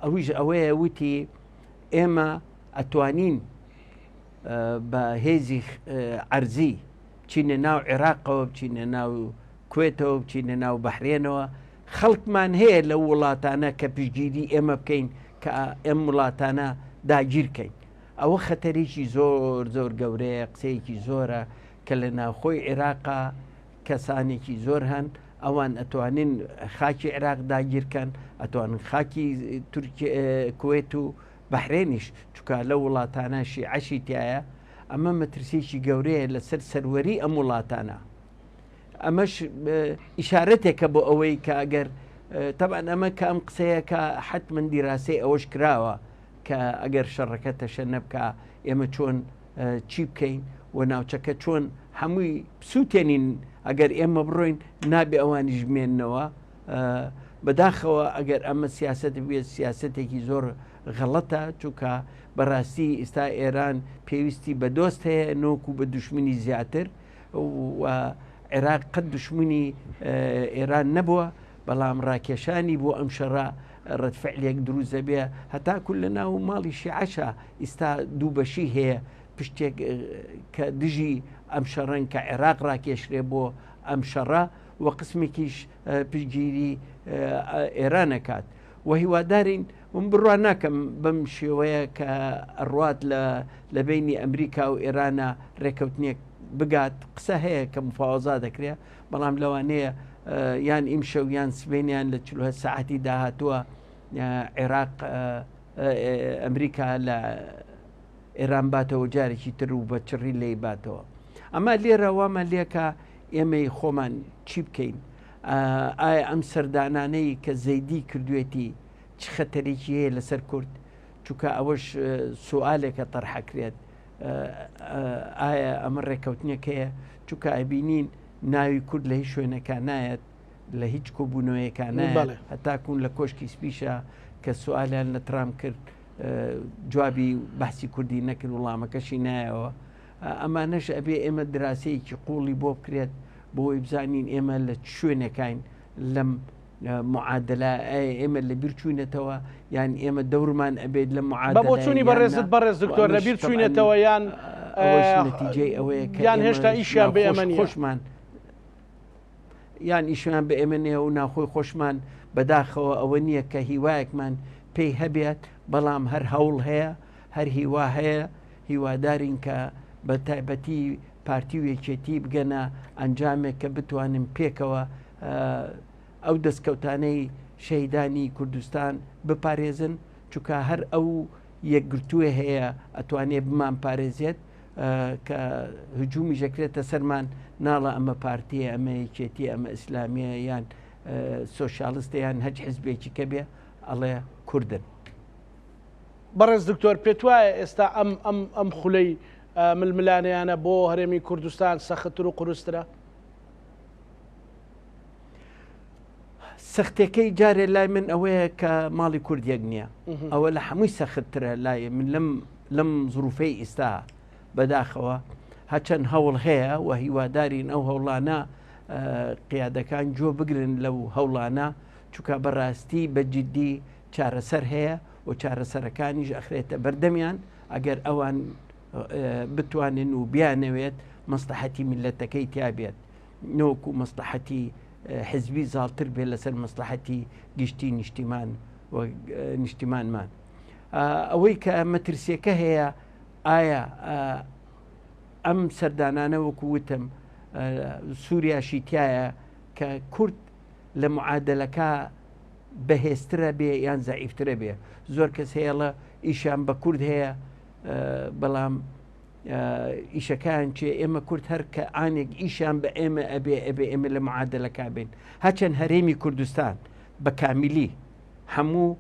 ئەویش ئەوەیە وتی ئێمە ئەتوانین بە هێزی عەرزی بچینە ناو عێراقەوە بچینە ناو کوێتەوە بچینە ناو بەحرێنەوە خەڵکمان هەیە لەو وڵاتانە کە پشتگیری ئێمە بکەین کە ئەم وڵاتانە داگیرکەین ئەوە خەتەرێکی زۆر زۆر گەورەیە قسەیەکی زۆرە کە لە ناوخۆی عێراقا کەسانێکی زۆر هەن ئەوان ئەتوانن خاکی عێراق داگیرکەن ئەتوانن خاکی تورکی کوێت و بەحرێنیش چونکە لەو وڵاتانە شیعەشی تایە ئەمە مەترسیەکی گەورەیە لەسەر سەروەری ئەم وڵاتانە ئەمەش ئیشارەتێکە بۆ ئەوەی کە ئەگەر تەبان ئەمە کە ئەم قسەیە کە حتمما دیراسەی ئەوەش کراوە کە ئەگەر شەڕەکە تەشە نەبکە ئێمە چۆن چی بکەین و ناوچەکە چۆن هەمووی بسووتێنین ئەگەر ئێمە بڕۆین نابێ ئەوانیش بمێننەوە بەداخەوە ئەگەر ئەمە سیاست بێت سیاستێکی زۆر غەڵەتە چونکە بەڕاستی ئیستا ئێران پێویستی بە دۆست هەیە نۆکو بە دوشمنی زیاتر و عێراق قەت دوشمنی ئێران نەبووە بەڵام ڕاکێشانی بۆ ئەم شەڕە ڕەتفعلێک دروست دەبێ هەتاکو لە ناو ماڵی شیعەشە ئیستا دوو بەشی هەیە پشتێک کە دژی ئەم شەڕەن کە عێراق ڕاکێشرێ بۆ ئەم شەڕە و قسمێکیش پشتگیری ئێران ئەکات و هیوادارین من بڕوا ناکەم بەم شێوەیە کە ئەڕوات لە لە بینی ئەمریکا و ئێرانە ڕێکەوتنێک بگات قسە هەیە کە مفاوەزا دەکرێت بەڵام لەوانەیە یان ئیمشەو یان سبێنیان لە 48 ساعتی داهاتووە عێراق ئەمریکا لە ئێران باتەوە جارێکی تر و بە چڕی لێی باتەوە ئەمە لێرە وامان لێکە ئێمەی خۆمان چی بکەین ئایا ئەم سەردانانەی کە زەیدی کردوێتی چ خەتەرێکی هەیە لەسەر کورد چونکە ئەوەش سوالێکە تەرحەکرێت ئایا ئەمە ڕێککەوتنێک هەیە چونکە ئەبینین ناوی کورد لە هیچ شوێنەکە نایەت لە هیچ کۆبوونەوەیەکە نایەت هەتاکوون لە کۆشکی سپیشە کە سوالیان لە ترام کرد جوابی بەحسی کوردی نەکرد وڵامەکەشی نایەوە ئەمانەش ئەبێ ئێمە دراسەیەکی قوڵی بۆ بکرێت بۆی بزانین ئێمە لە شوێنەکین لەم معادلە ئێمە لە بیر چوینەتەوە یان ئێمە دەورمان ئەبێت لە معادلە بۆچوونی بەڕێزت بەڕێز دکتۆر لە بیر چوینەتەوە یان نەتیجەی ئەوەیە کە یان هێشتا ئیشیان بە ئێمە خۆشمان یان ئیشیان بە ئێمە نییە و ناخۆی خۆشمان بەداخەوە ئەوە نییە کە هیوایەکمان پێی هەبێت بەڵام هەر هەوڵ هەیە هەر هیوا هەیە هیوادارین کە بە تایبەتی پارتی و یەکێتی بگەنە ئەنجامێک کە بتوانن پێکەوە ئەو دەستکەوتانەی شەهیدانی کوردستان بپارێزن چونکە هەر ئەو یەکگرتووە هەیە ئەتوانێ بمان پارێزێت کە هجومی ژەکرێتە سەرمان ناڵە ئەمە پارتیە ئەمە یەکێتی ئەمە ئیسلامیە یان سۆسیالستە یان هەچ حزبێکی کە بێ ئەڵێ کوردن. بەڕێز دکتۆر پێت وایە ئێستا ئەم ئەم ئەم خولەی ململانێیانە بۆ هەرێمی کوردستان سەختتر و قورسترە؟ سەختەکەی جارێ لای من ئەوەیە کە ماڵی کورد یەک نییە ئەوە لە هەمووی سەختترە لای من لەم لەم زروفەی ئیستا بەداخەوە هەچەند هەوڵ هەیە و هیوادارین ئەو هەوڵانە قیادەکان جۆ بگرن لەو هەوڵانە چونکە بەڕاستی بە جددی چارەسەر هەیە و چارەسەرەکانیش ئەخرێتە بەردەمیان ئەگەر ئەوان بتوانن و بیانەوێت مەسلحەتی میلەتەکەی تیابێت نۆک و مەسلحەتی حزبی زاڵتر بێت لەسەر مەسلحەتی گشتی نیشتیمان و نیشتیمانمان ئەوەی کە مەترسیەکە هەیە ئایا ئەم سەردانانە وەکو وتم سووریاشی تایە کە کورد لە معادلەکە بەهێزترە بێ یان زەعیفترە بێ زۆر کەس هەیەڵە ئیشان بە کورد هەیە بەڵام ئیشەکان چێ ئێمە کورد هەر کە ئانێک ئیشان بە ئێمە ئەبێ ئەبێ ئێمە لە معادلەکە بین هەچەند هەرێمی کوردستان بە کامیلی هەموو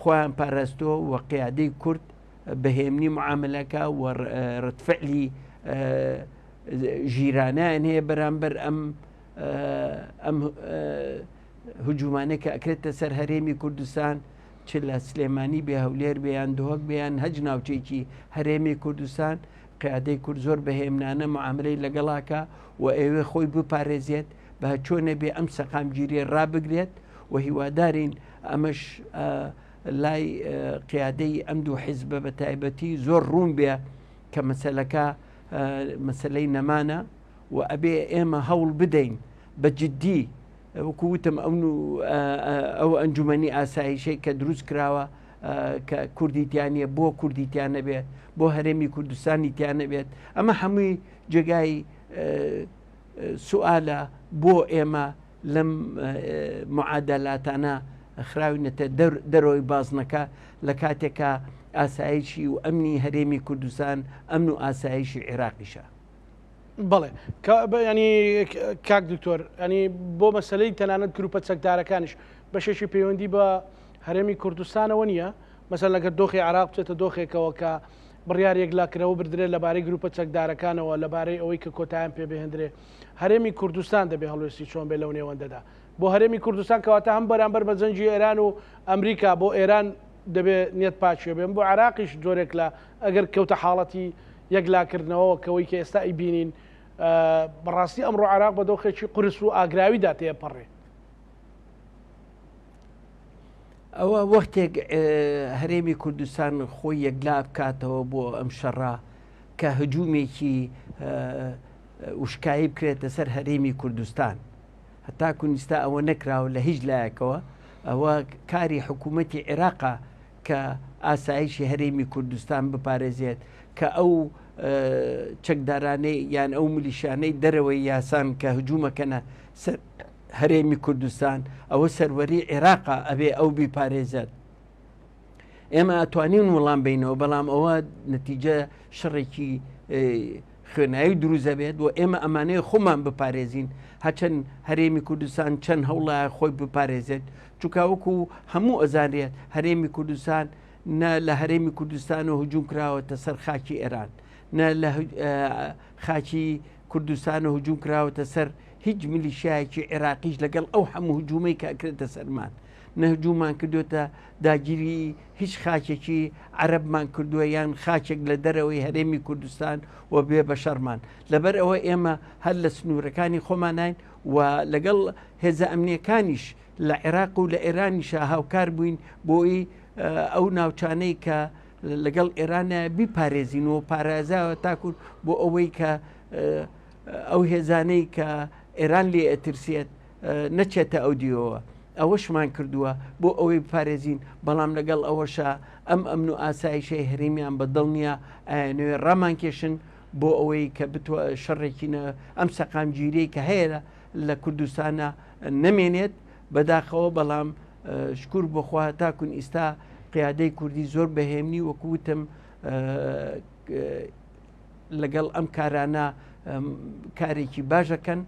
خۆیان پاراستۆ و قیادەی کورد بەهێمنی معاملەکە و ڕتفعلی ژیرانیان هەیە بەرامبەر ئەم ئەم هجومانەی کە ئەکرێتە سەر هەرێمی کوردستان چ لە سلێمانی بێ هەولێر بێ یان دهۆک بێ یان هەج ناوچەیەکی هەرێمی کوردستان قیادەی کورد زۆر بەهێمنانە معاملەی لەگەڵاکە و ئەوێ خۆی بپارێزێت بە چۆنە بێ ئەم سەقامگیریە ڕابگرێت و هیوادارین ئەمەش لای قیادەی ئەم دوو حیزبە بە تایبەتی زۆر ڕوون بێ کە مەسەلەکە مەسلەی نەمانە و ئەبێ ئێمە هەوڵ بدەین بە جددی وەکو وتم ئەو ئەو ئەنجومەنی ئاسایشەی کە دروست کراوە کە کوردی تیانە بۆ کوردی تیان نەبێت بۆ هەرێمی کوردستانی تیان نەبێت ئەمە هەمووی جێگای سوالە بۆ ئێمە لەم معادلاتانە خراوینەتە دەرەوەی بازنەکە لە کاتێکا ئاسایشی و ئەمنی هەرێمی کوردستان ئەمن و ئاسایشی عێراقیشە. بەڵێ ینی کاک دکتۆر ینی بۆ مەسلەی تەنانەت گروپە چەکدارەکانیش بەشێکی پەیوەندی بە هەرێمی کوردستانەوە نییە مەسەل لەگەر دۆخی عراق بچێتە دۆخێکەوە کە بڕیار یەکلاکرەوە بردرێت لەبارەی گروپە چەکدارەکانەوە، لەبارەی ئەوەی کە کۆتایان پێ بهێندرێ، هەرێمی کوردستان دەبێ هەڵوێستی چۆن بێ لەو نێوەندەدا؟ بۆ هەرێمی کوردستان کەواتە هەم بەرامبەر بە جەنگی ئێران و ئەمریکا بۆ ئێران دەبێ نیەت پاکیە بێ، بۆ عێراقیش جۆرێک لە ئەگەر کەوتە حاڵەتی یەکلاکردنەوەوە کەوەی کە ئێستا ئەیبینین بەڕاستی ئەمڕۆ عێراق بە دۆخێکی قورس و ئاگراویدا تێپەڕێ. ئەوە وەختێک هەرێمی کوردستان خۆی یەکلا بکاتەوە بۆ ئەم شەڕە کە هجوومێکی وشکایی بکرێتە سەر هەرێمی کوردستان هەتا کونیستا ئەوە نەکراوە لە هیچ لایەکەوە ئەوە کاری حکوومەتی عێراقا کە ئاسایشی هەرێمی کوردستان بپارێزێت کە ئەو چەکدارانەی یان ئەو ملیشانەی دەرەوەی یاسان کە هجوومەکەنە سەر هەرێمی کوردستان ئەوە سەروەری عێراقە ئەبێ ئەو بیپارێزێت ئێمە ئەتوانین وڵام بینەوە بەڵام ئەوە نەتیجە شەڕێکی خوێنایی دروزە بێت و ئێمە ئەمانەیە خۆمان بپارێزین هەچەند هەرێمی کوردستان چەند هەوڵە خۆی بپارێزێت چونکە وەکو هەموو ئەزانرێت هەرێمی کوردستان نە لە هەرێمی کوردستان و هجوم کراوەتە سەر خاکی ئێران نە لە خاکی کوردستان و هجوم کراوەتە سەر هیچ میلیشیایەکی عێراقیش لەگەڵ ئەو هەموو هجومەی کە ئەکرێتە سەرمان نە هجومان کردوێتە داگیری هیچ خاکێکی عەرەبمان کردووە یان خاکێک لە دەرەوەی هەرێمی کوردستان و بێ بە شەڕمان لەبەر ئەوە ئێمە هەر لە سنوورەکانی خۆمانین و لەگەڵ هێزە ئەمنیەکانیش لە عێراق و لە ئێرانیشا هاوکار بووین بۆی ئەو ناوچانەی کە لەگەڵ ئێرانە بیپارێزین و پارێزاوە تاکو بۆ ئەوەی کە ئەو هێزانەی کە ئێران لێ ئەترسێت نەچێتە ئەو دیەوە ئەوەشمان کردووە بۆ ئەوەی بپارێزین بەڵام لەگەڵ ئەوەشە ئەم ئەمن و ئاسایشەی هەرێمیان بە دڵنیە ئەیانەوێ ڕامانکێشن بۆ ئەوەی کە بتوە شەڕێکی ئەم سەقامگیریەی کە هەیە لە کوردستانە نەمێنێت بەداخەوە بەڵام شکور بۆخوا تاکون ئیستا قیادەی کوردی زۆر بەهێمنی وەکو وتم لەگەڵ ئەم کارانە کارێکی باشەکەن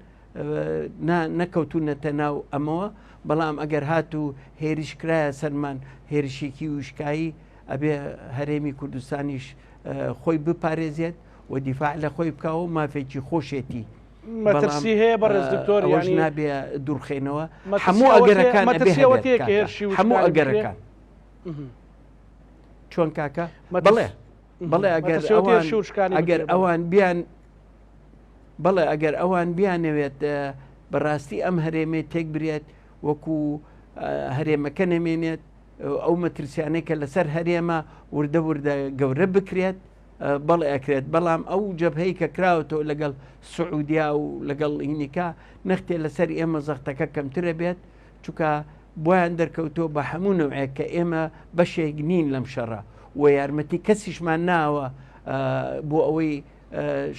نەکەوتونەتە ناو ئەمەوە بەڵام ئەگەر هات و هێرش کرایە سەرمان هێرشێکی وشکایی ئەبێ هەرێمی کوردستانیش خۆی بپارێزێت و دیفاع لە خۆی بکە و مافێکی خۆشێتی مەترسی هەیە بەڕێز دکتۆر ئەوەش نابێ دوورخەینەوە هەموو ئەگەرەکان هەموو ئەگەرەکان چۆن کاکە بڵێ بەڵێ ئەگەر ئەگەر ئەوان بیان بەڵێ ئەگەر ئەوان بیانەوێت بەڕاستی ئەم هەرێمێ تێک برێت وەکو هەرێمەکە نەمێنێت ئەو مەترسیانەی کە لەسەر هەرێمە وردە وردە گەورە بکرێت بەڵێ ئەکرێت بەڵام ئەو جەبهەی کە کراوەتەوە لەگەڵ سعودیا و لەگەڵ هینیکا نەختێ لەسەر ئێمە زەختەکە کەمترە بێت چونکە بۆیان دەرکەوتووە بە هەموو نەوعێک کە ئێمە بەشێک نین لەم شەڕە و یارمەتی کەسیشمان ناوە بۆ ئەوەی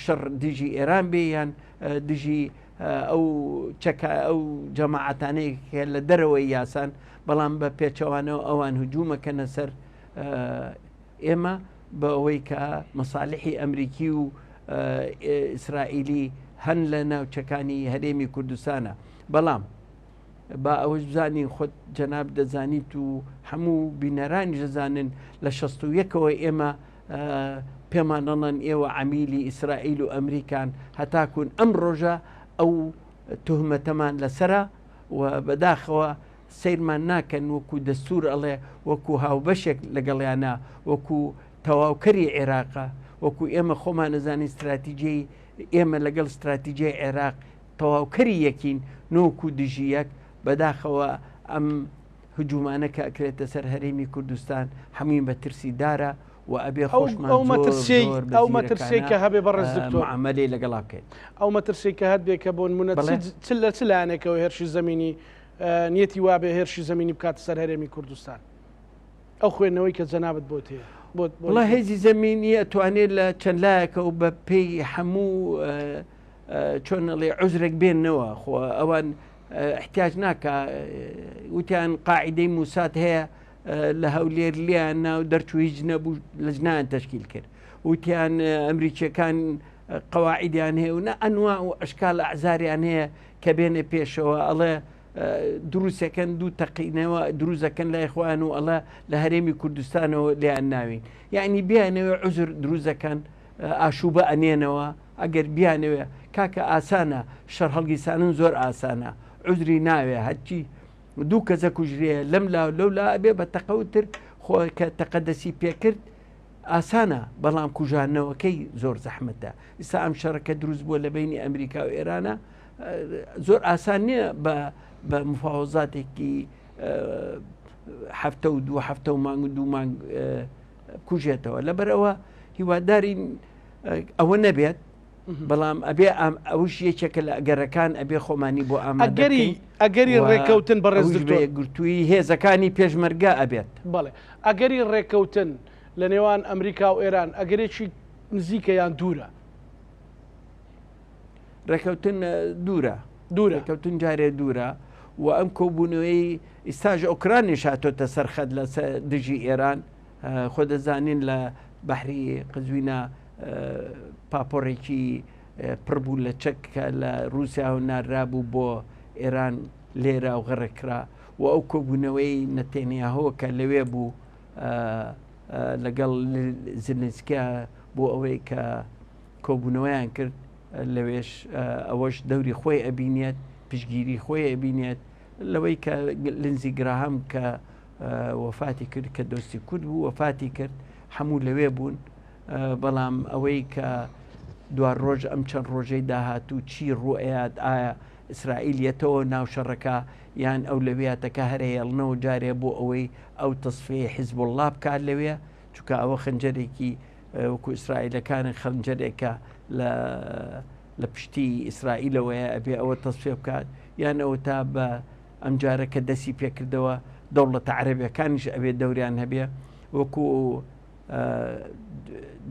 شەڕ دژی ئێران بێ یان دژی ئەو چەکە ئەو جەماعەتانەی کە لە دەرەوەی یاسان بەڵام بە پێچەوانەوە ئەوان هجوومەکەنە سەر ئێمە بە ئەوەی کە مەسالیحی ئەمریکی و ئیسرائیلی هەن لە ناوچەکانی هەرێمی کوردستانە بەڵام با ئەوەش بزانین خۆت جەناب دەزانیت و هەموو بینەرانیش دەزانن لە 61ەوە ئێمە پێمان دەڵێن ئێوە عەمیلی ئیسرائیل و ئەمریکان هەتاکوون ئەم ڕۆژە ئەو تهمەتەمان لەسرە و بەداخەوە سەیرمان ناکەن وەکو دەستور ئەڵێ وەکو هاوبەشێک لەگەڵیانە وەکو تەواوکەری عێراقە وەکو ئێمە خۆمان ئەزانین ستراتیجیی ئێمە لەگەڵ ستراتیجیی عێراق تەواوکەری یەکین نۆکو دژی یەک بەداخەوە ئەم هجومانە کە ئەکرێتە سەر هەرێمی کوردستان هەمووی مەترسی دارە و ئەبێ خۆشمان ئەو مەترسیەی ئەو مەترسیەی کە هەبێ بەڕێز دکتۆر معامەلەی لەگەڵا بکەین. ئەو مەترسیەی کە هەبێ کە بۆ نمونە چ لە چ لایەنێکەوە هێرشی زەمینی نیەتی وابێ هێرشی زەمینی بکاتە سەر هەرێمی کوردستان ئەو خوێندنەوەی کە جەنابت بۆت هەیە بۆت وڵا هێزی زەمینی ئەتوانێت لە چەند لایەکەوە بە پێی هەموو چۆن ئەڵێ عوزرێک بێنەوە خۆ ئەوان احتیاج ناکە وتیان قاعدەی موساد هەیە لە هەولێر لیان ناو دەرچوو هیچ نەبوو لەجنان تەشکیل کرد وتیان ئەمریکیەکان قەواعیدیان هەیە و نە ئەنوا و ئەشکال ئەعزاریان هەیە کە بێنە پێشەوە ئەڵێ دروستەکەن دوو تەقینەوە دروزەکەن لای خۆیان و ئەڵە لە هەرێمی کوردستانەوە لێیان ناوین یعنی بیانەوێ عزر دروزەکەن ئاشوبە ئەنێنەوە ئەگەر بیانەوێ کاکە ئاسانە شەر هەڵگیسانن زۆر ئاسانە عزری ناوێ هەرچی دوو کەسە کوژرێ لەم لا لەو لا ئەبێ بە تەقەوتر خۆ کە تەقەدەسی پێکرد ئاسانە بەڵام کوژانەوەکەی زۆر زەحمەتە ئیستا ئەم شەڕەکە دروست بووە لە بینی ئەمریکا و ئێرانە زۆر ئاسان نییە بە بە مفاوەزاتێکی هەفتە و دوو هەفتە و مانگ و دوو مانگ کوژێتەوە لەبەرەوە هیوادارین ئەوە نەبێت بەڵام ئەبێ ئەوش یەکێکە لە ئەگەرەکان ئەبێ خۆمانی بۆ ئەگەری ئەگەری ڕێککەوتن بەڕێز گرتووی هێزەکانی پێشمەرگە ئەبێت بەڵێ ئەگەری ڕێککەوتن لە نێوان ئەمریکا و ئێران ئەگەرێکی نزیکە یان دوورە؟ ڕێککەوتن دوورە دوورە کەوتن جارێ دوورە و ئەم کۆبوونەوەی ئیستاژ ئۆکرانیش هاتۆتە سەرخەت لە دژی ئێران خۆ دەزانین لە بەحری قزوینە پاپۆڕێکی پڕ بوو لە چەک کە لە رووسیا و ناررابوو بۆ ئێران لێرا و غەڕێکرا و ئەو کۆبوونەوەی نەتێنیاهۆ کە لەوێ بوو لەگەڵ زلنسکیا بۆ ئەوەی کە کۆبوونەوەیان کرد لەوێش ئەوەش دەوری خۆی ئەبینێت پشگیری خۆی ئەبینێت لەوەی کە لنزی گراهام کە وەفاتی کرد کە دۆستی کورد بوو وەفاتی کرد هەموو لەوێ بوون بەڵام ئەوەی کە دوا ڕۆژ ئەم چەند ڕۆژەی داهاتوو چی ڕوئەیات ئایا ئیسرائیل یەتەوە ناو شەڕەکە یان ئەولەویاتەکە هەر هێڵنەوە جارێ بۆ ئەوەی ئەو تەسفیەی حیزبوڵڵا بکات لەوێ چونکە ئەوە خنجەرێکی وەکو ئیسرائیلەکان خنجەرێکە لە لە پشتی ئیسرائیلەوەیە ئەبێ ئەوە تەسفیە بکات یان ئەوە تا بە ئەمجارە کە دەستی پێکردەوە دەوڵەتە عەرەبیەکانیش ئەبێ دەوریان هەبێ وەکو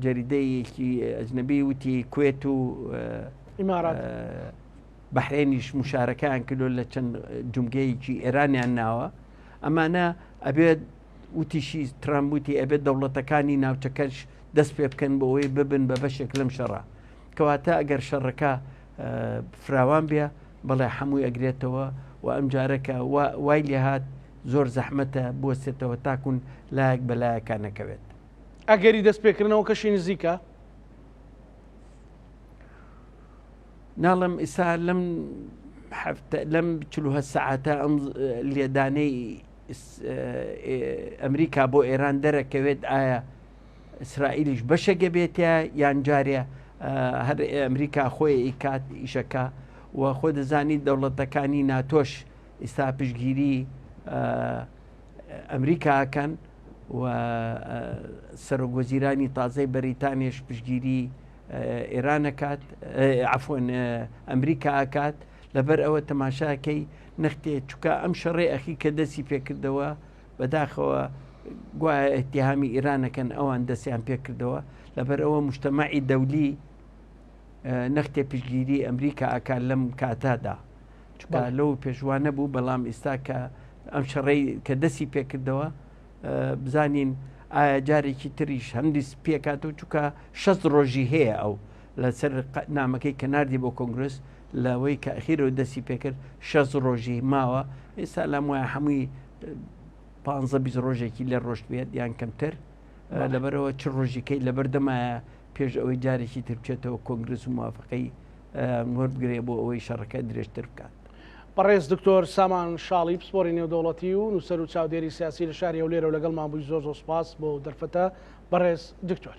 جەریدەیەکی ئەجنەبی وتی کوێت و ئیمارات بەحرێنیش مشارەکەیان کردو لە چەند جومگەیەکی ئێرانیان ناوە ئەمانە ئەبێت وتیشی ترامپ وتی ئەبێت دەوڵەتەکانی ناوچەکەش دەست پێ بکەن بۆ ئەوەی ببن بە بەشێک لەم شەڕە کەواتە ئەگەر شەڕەکە فراوان بێ بەڵێ هەمووی ئەگرێتەوە و ئەم جارەکە وای لێهات زۆر زەحمەتە بوەستێتەوە تاکون لایەک بە لایەکا نەکەوێت. ئەگەری دەستپێکردنەوەکەشی نزیکە؟ ناڵێم ئیسا لەم هەفتە لەم 48 سەعاتە ئەم لێدانەی ئەمریکا بۆ ئێران دەرەکەوێت ئایا ئیسرائیلیش بەشێکە بێتە یان جارێ هەر ئەمریکا خۆی ئیکات ئیشەکە و خۆ دەزانی دەوڵەتەکانی ناتۆش ئیستا پشتگیری ئەمریکا ئەکەن و سەرۆک وەزیرانی تازەی بەریتانیش پشتگیری ئێران ئەکات عفوەن ئەمریکا ئەکات لەبەر ئەوە تەماشاکەی نەختێ چکە ئەم شەڕێ ئەخی کە دەستی پێکردەوە بەداخەوە گوایە ئیتیهامی ئیرانەکەن ئەوان دەستیان پێکردەوە لەبەر ئەوە مجتەمەعی دەولی نەختێ پشتگیری ئەمریکا ئەکات لەم کاتادا چونکە لەو پێشوا نەبوو بەڵام ئیستا کە ئەم شەڕەی کە دەستی پێکردەوە بزانین ئایا جارێکی تریش هەمدیس پێکاتەوە چونکە شەست ڕۆژی هەیە ئەو لەسەر نامەکەی کە ناردی بۆ کۆنگرس لەوەی کە ئەخیرەوە دەستی پێکرد شەست ڕۆژی ماوە ئێستا لام وایە هەمووی پ 20 ڕۆژێکی لێ ڕۆشت بێت یان کەمتر لەبەرەوە چ ڕۆژیکەی لەبەردەمایە پێش ئەوەی جارێکی تر بچێتەوە کۆنگرس و موافقەی وەربگرێ بۆ ئەوەی شەڕەکە درێژتر بکات. بەڕێز دکتۆر سامان شاڵی پسپۆری نێودەوڵەتی و نووسەر و چاودێری سیاسی لە شاری هەولێرەوە لەگەڵمان بووی زۆر زۆر سپاس بۆ دەرفەتە بەڕێز دکتۆر.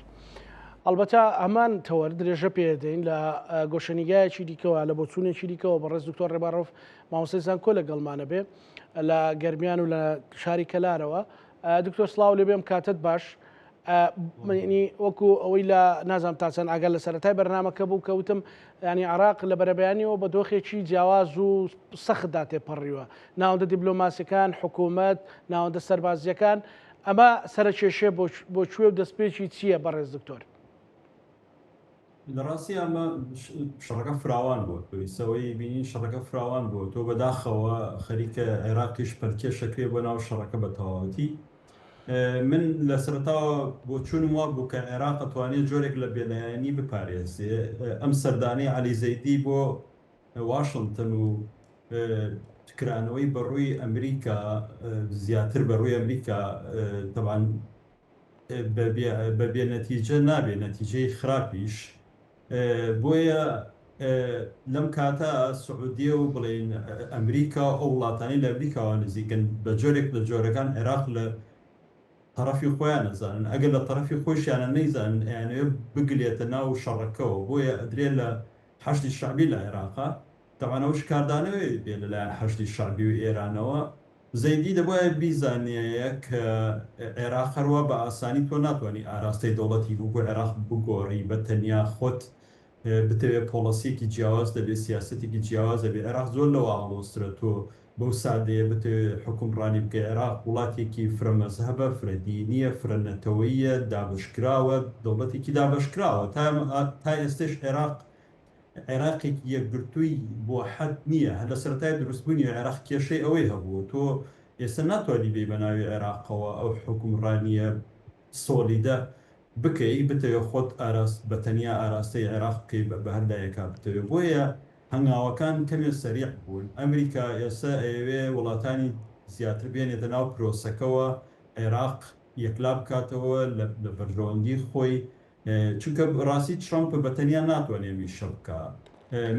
ئەڵبەتە هەمان تەوەر درێژە پێدەین لە گۆشەنیگایەکی دیکەوە لە بۆچوونێکی دیکەوە بەڕێز دکتۆر ڕێباڕۆف مامۆستای زانکۆ لەگەڵمانە بێ لە گەرمیان و لە شاری کەلارەوە دکتۆر سڵاو لێ بێم کاتت باش منی وەکو ئەوەی لە نازانم تا چەند ئاگا لە سەرەتای بەرنامەکە بوو کە وتم ینی عراق لە بەرەبەیانیەوە بە دۆخێکی جیاواز و سەختدا تێپەڕیوە ناوەندە دیبلۆماسیەکان حکوومەت ناوەندە سەربازیەکان ئەمە سەرکێشێ بۆ کوێ و دەستپێکی چییە بەڕێز دکتۆر؟ لە ڕاستی ئەمە شەڕەکە فراوان بووە تۆ ئیسەوەی بینین شەڕەکە فراوان بووە تۆ بەداخەوە خەریکە عێراقیش پەلکێشەکرێ بۆ ناو شەڕەکە بە تەواوەتی من لە سەرەتاوە بۆچوونم وا بوو کە عێراق ئەتوانێت جۆرێک لە بێلایەنی بپارێزێ ئەم سەردانەی عەلی زەیدی بۆ واشنتن و. کرانەوەی بە ڕووی ئەمریکا زیاتر بە ڕووی ئەمریکا تەبعەن بە بێ نەتیجە نابێ نەتیجەی خراپیش بۆیە لەم کاتە سعودیە و بڵێین ئەمریکا و ئەو وڵاتانەی لە ئەمریکاوە نزیکن بە جۆرێک لە جۆرەکان عێراق لە تەڕەفی خۆیان ئەزانن ئەگەر لە تەڕەفی خۆیشیانە نەیزانن ئەیانەوێ بگلێتە ناو شەڕەکەوە بۆیە ئەدرێ لە حەشدی شەعبی لە عێراقا تەبعەن ئەوەش کاردانەوەی بێ لەلایەن حەشدی شەعبی و ئێرانەوە زەیدی دەبوایە بیزانیایە کە عێراق هەروا بە ئاسانی تۆ ناتوانی ئاراستەی دەوڵەتی وەکو عێراق بگۆڕی بە تەنیا خۆت بتەوێ پۆڵەسیەکی جیاواز دەبێ سیاسەتێکی جیاواز دەبێ عێراق زۆر لەوە ئاڵۆزترە تۆ بەو سادەیە بتەوێ حوکمڕانی بکەی عێراق وڵاتێکی فرە مەزهەبە فرە دینیە فرە نەتەوەییە دابەشکراوە دەوڵەتێکی دابەشکراوە تا تا ئێستەش عێراق عێراقێکی یەکگرتووی بۆ حەد نییە، هەر لە سەرەتای دروستبوونی عێراق کێشەی ئەوەی هەبوو، تۆ ئێستا ناتوانی بێی بە ناوی عێراقەوە ئەو حوکمڕانییە سۆڵیدە بکەی، بتەوێ خۆت ئاراست بە تەنیا ئاراستەی عێراق بکەی بە هەر لایەکا بتەوێ، بۆیە هەنگاوەکان کەمێ سەریع بوون، ئەمریکا ئێستا ئەیەوێ وڵاتانی زیاتر بێنێتە ناو پرۆسەکەوە، عێراق یەکلا بکاتەوە لە بەرژەوەندی خۆی، چونکە ڕاستی ترەمپ بە تەنیا ناتوانێت ئەم ئیشە بکا.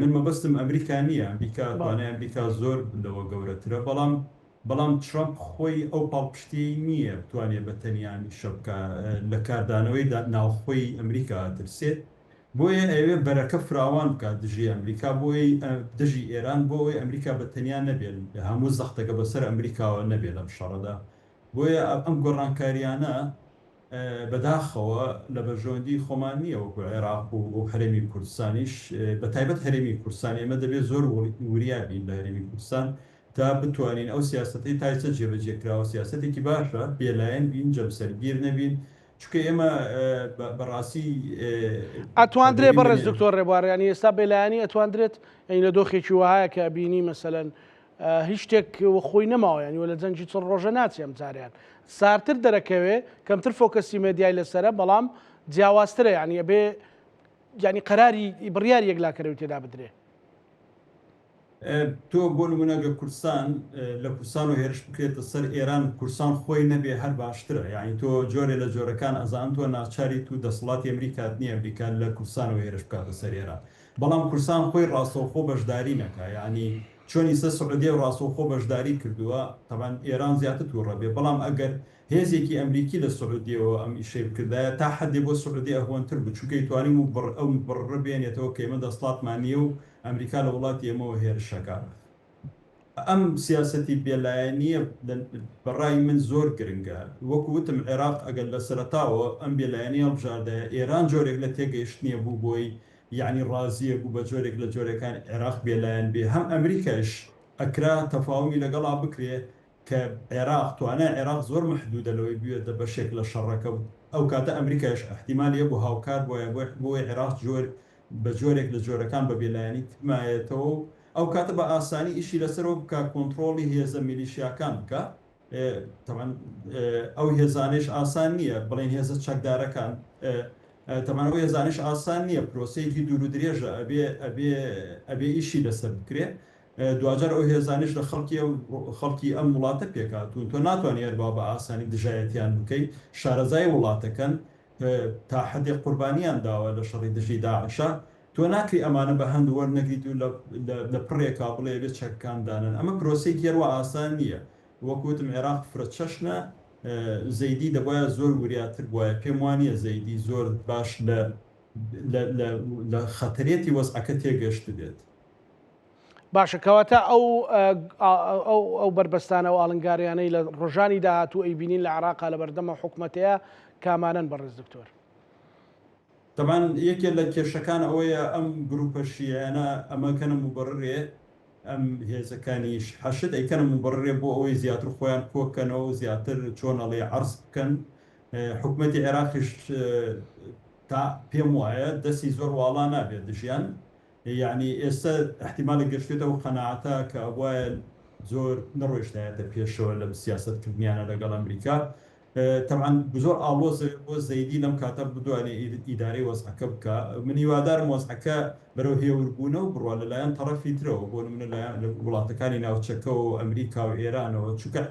من مەبەستم ئەمریکا نییە، ئەمریکا توانای ئەمریکا زۆر لەوە گەورەترە، بەڵام بەڵام ترەمپ خۆی ئەو پاڵپشتیەی نییە بتوانێت بە تەنیا ئەم ئیشە بکا، لە کاردانەوەی ناوخۆی ئەمریکا ئەترسێت، بۆیە ئەیەوێت بەرەکە فراوان بکات دژی ئەمریکا، بۆی دژی ئێران، بۆ ئەوەی ئەمریکا بە تەنیا نەبێت، هەموو زەختەکە بەسەر ئەمریکاوە نەبێت لەم شەڕەدا. بۆیە ئەم گۆڕانکاریانە بەداخەوە لە بەرژەوەندی خۆمان نییە وەکو عێراق و هەرێمی کوردستانیش، بەتایبەت هەرێمی کوردستان، ئێمە دەبێت زۆر وریا بین لە هەرێمی کوردستان تا بتوانین ئەو سیاسەتەی تا ئێستا جێبەجێ کراوە سیاسەتێکی باشە، بێلایەن بین، جەمسەرگیر نەبین، چونکە ئێمە بەڕاستی ئەتواندرێ بەڕێز دکتۆر ڕێبوار یانی ئێستا بێلایەنی ئەتواندرێت یانی لە دۆخێکی وەهایە کە بینی مەسەلەن هیچ شتێک وەخۆی نەماوە یانی وە لە جەنگی چڵ ڕۆژە ناچێ ئەم جارەیان سارتر دەرەکەوێ کەمتر فۆکەسی مێدیای لەسەرە بەڵام جیاوازترە یانی ئەبێ یانی قەراری بڕیاری یەکلاکەرەوەی تێدا بدرێ. تۆ بۆ نمونە گە کوردستان لە کوردستان و هێرش بکرێتە سەر ئێران کوردستان خۆی نەبێ هەر باشترە یانی تۆ جۆرێ لە جۆرەکان ئەزان تۆ ناچاریت و دەسەڵاتی ئەمریکات نییە ئەمریکا لە کوردستانەوە هێرش بکاتە سەر ئێران بەڵام کوردستان خۆی ڕاستەوخۆ بەشداری نەکا یانی چۆن ئیستا سعودیە ڕاستەوخۆ بەشداری کردووە تەبعەن ئێران زیاتر توڕە بێ بەڵام ئەگەر هێزێکی ئەمریکی لە سعودیەوە ئەم ئیشەی بکردایە تا حەدێ بۆ سعودیە ئەهوەنتر بوو چونکە ئەیتوانی ئەو مبڕڕە بێنێتەوە کە ئێمە دەسڵاتمان نییە و ئەمریکا لە وڵاتی ئێمەوە هێرشەکا. ئەم سیاسەتی بێلایەنییە بە ڕای من زۆر گرنگە. وەکو وتم عێراق ئەگەر لە سەرەتاوە ئەم بێلایەنییە هەڵبژاردایە، ئێران جۆرێک لە تێگەیشتنێ بوو بۆی، یەعنی ڕازییە بوو بە جۆرێک لە جۆرەکان عێراق بێلایەن بێ، هەم ئەمریکایش ئەکرا تەفاومی لەگەڵا بکرێ کە عێراق توانای عێراق زۆر مەحدودە لەوەی بوێتە بەشێک لە شەڕەکە و ئەو کاتە ئەمریکایش ئیحتیمالی هەبوو هاوکار بوایە بۆی عێراق جۆر بە جۆرێک لە جۆرەکان بە بێلایەنی بمایەتەوە و ئەو کاتە بە ئاسانی ئیشی لەسەرەوە بکا کۆنتڕۆڵی هێزە میلیشیاکان بکا تەبعەن ئەو هێزانەیش ئاسان نییە بڵێن هێزە چەکدارەکان تەبعەن ئەو هێزانەیش ئاسان نییە پرۆسەیەکی دوور و درێژە ئەبێ ئەبێ ئەبێ ئیشی لەسەر بکرێ دواجار ئەو هێزانەیش لە خەڵکی خەڵکی ئەم وڵاتە پێکهاتوون تۆ ناتوانانی هەروا بە ئاسانی دژایەتیان بکەی شارەزای وڵاتەکەن تا حەدێک قوربانیان داوە لە شەڕی دژی داعشا، تۆ ناکری ئەمانە بە هەند وەرنەگریت و لە پڕێکا بڵێ ئەبێ چەکەکان دانەن، ئەمە پرۆسەیەکی هەروا ئاسان نییە، وەک وتم عێراق فرە چەشنە، زەیدی دەبوایە زۆر وریاتر بوایە، پێم وانییە زەیدی زۆر باش لە لە خەتەرێتی وەزعەکە تێگەشتبێت. باشە کەواتە ئەو ئەو بەربەستانە و ئاڵنگاریانەی لە ڕۆژانی داهاتوو ئەیبینین لە عێراقا لە بەردەم ئەو حکومەتەیە کامانەن بەڕێز دکتۆر؟ تەبعەن یەکێ لە کێشەکان ئەوەیە ئەم گروپە شیعیانە ئەمە کەنە موبەڕرێ ئەم هێزەکانیش حەشد ئەیکەنە موبەڕرێ بۆ ئەوەی زیاتر خۆیان کۆکەنەوە و زیاتر چۆن ئەڵێ عەرز بکەن حکومەتی عێراقیش تا پێم وایە دەستی زۆر واڵا نابێت دژیان یەعنی ئێستا ئیحتیمالە گەشتێتە ئەو قەناعەتە کە ئەبوایە زۆر نەڕۆیشتایەتە پێشەوە لە سیاسەت کردنیانە لەگەڵ ئەمریکا. تەبعەن زۆر ئاڵۆزە بۆ زەیدی لەم کاتە بدوانێ ئیدارەی وەزعەکە بکا. من هیوادارم وەزعەکە بەرەو هێوربوونەوە بڕوا لەلایەن تەڕەفی ترەوە بۆ نمونە لایەن وڵاتەکانی ناوچەکەوە و ئەمریکا و ئێرانەوە چونکە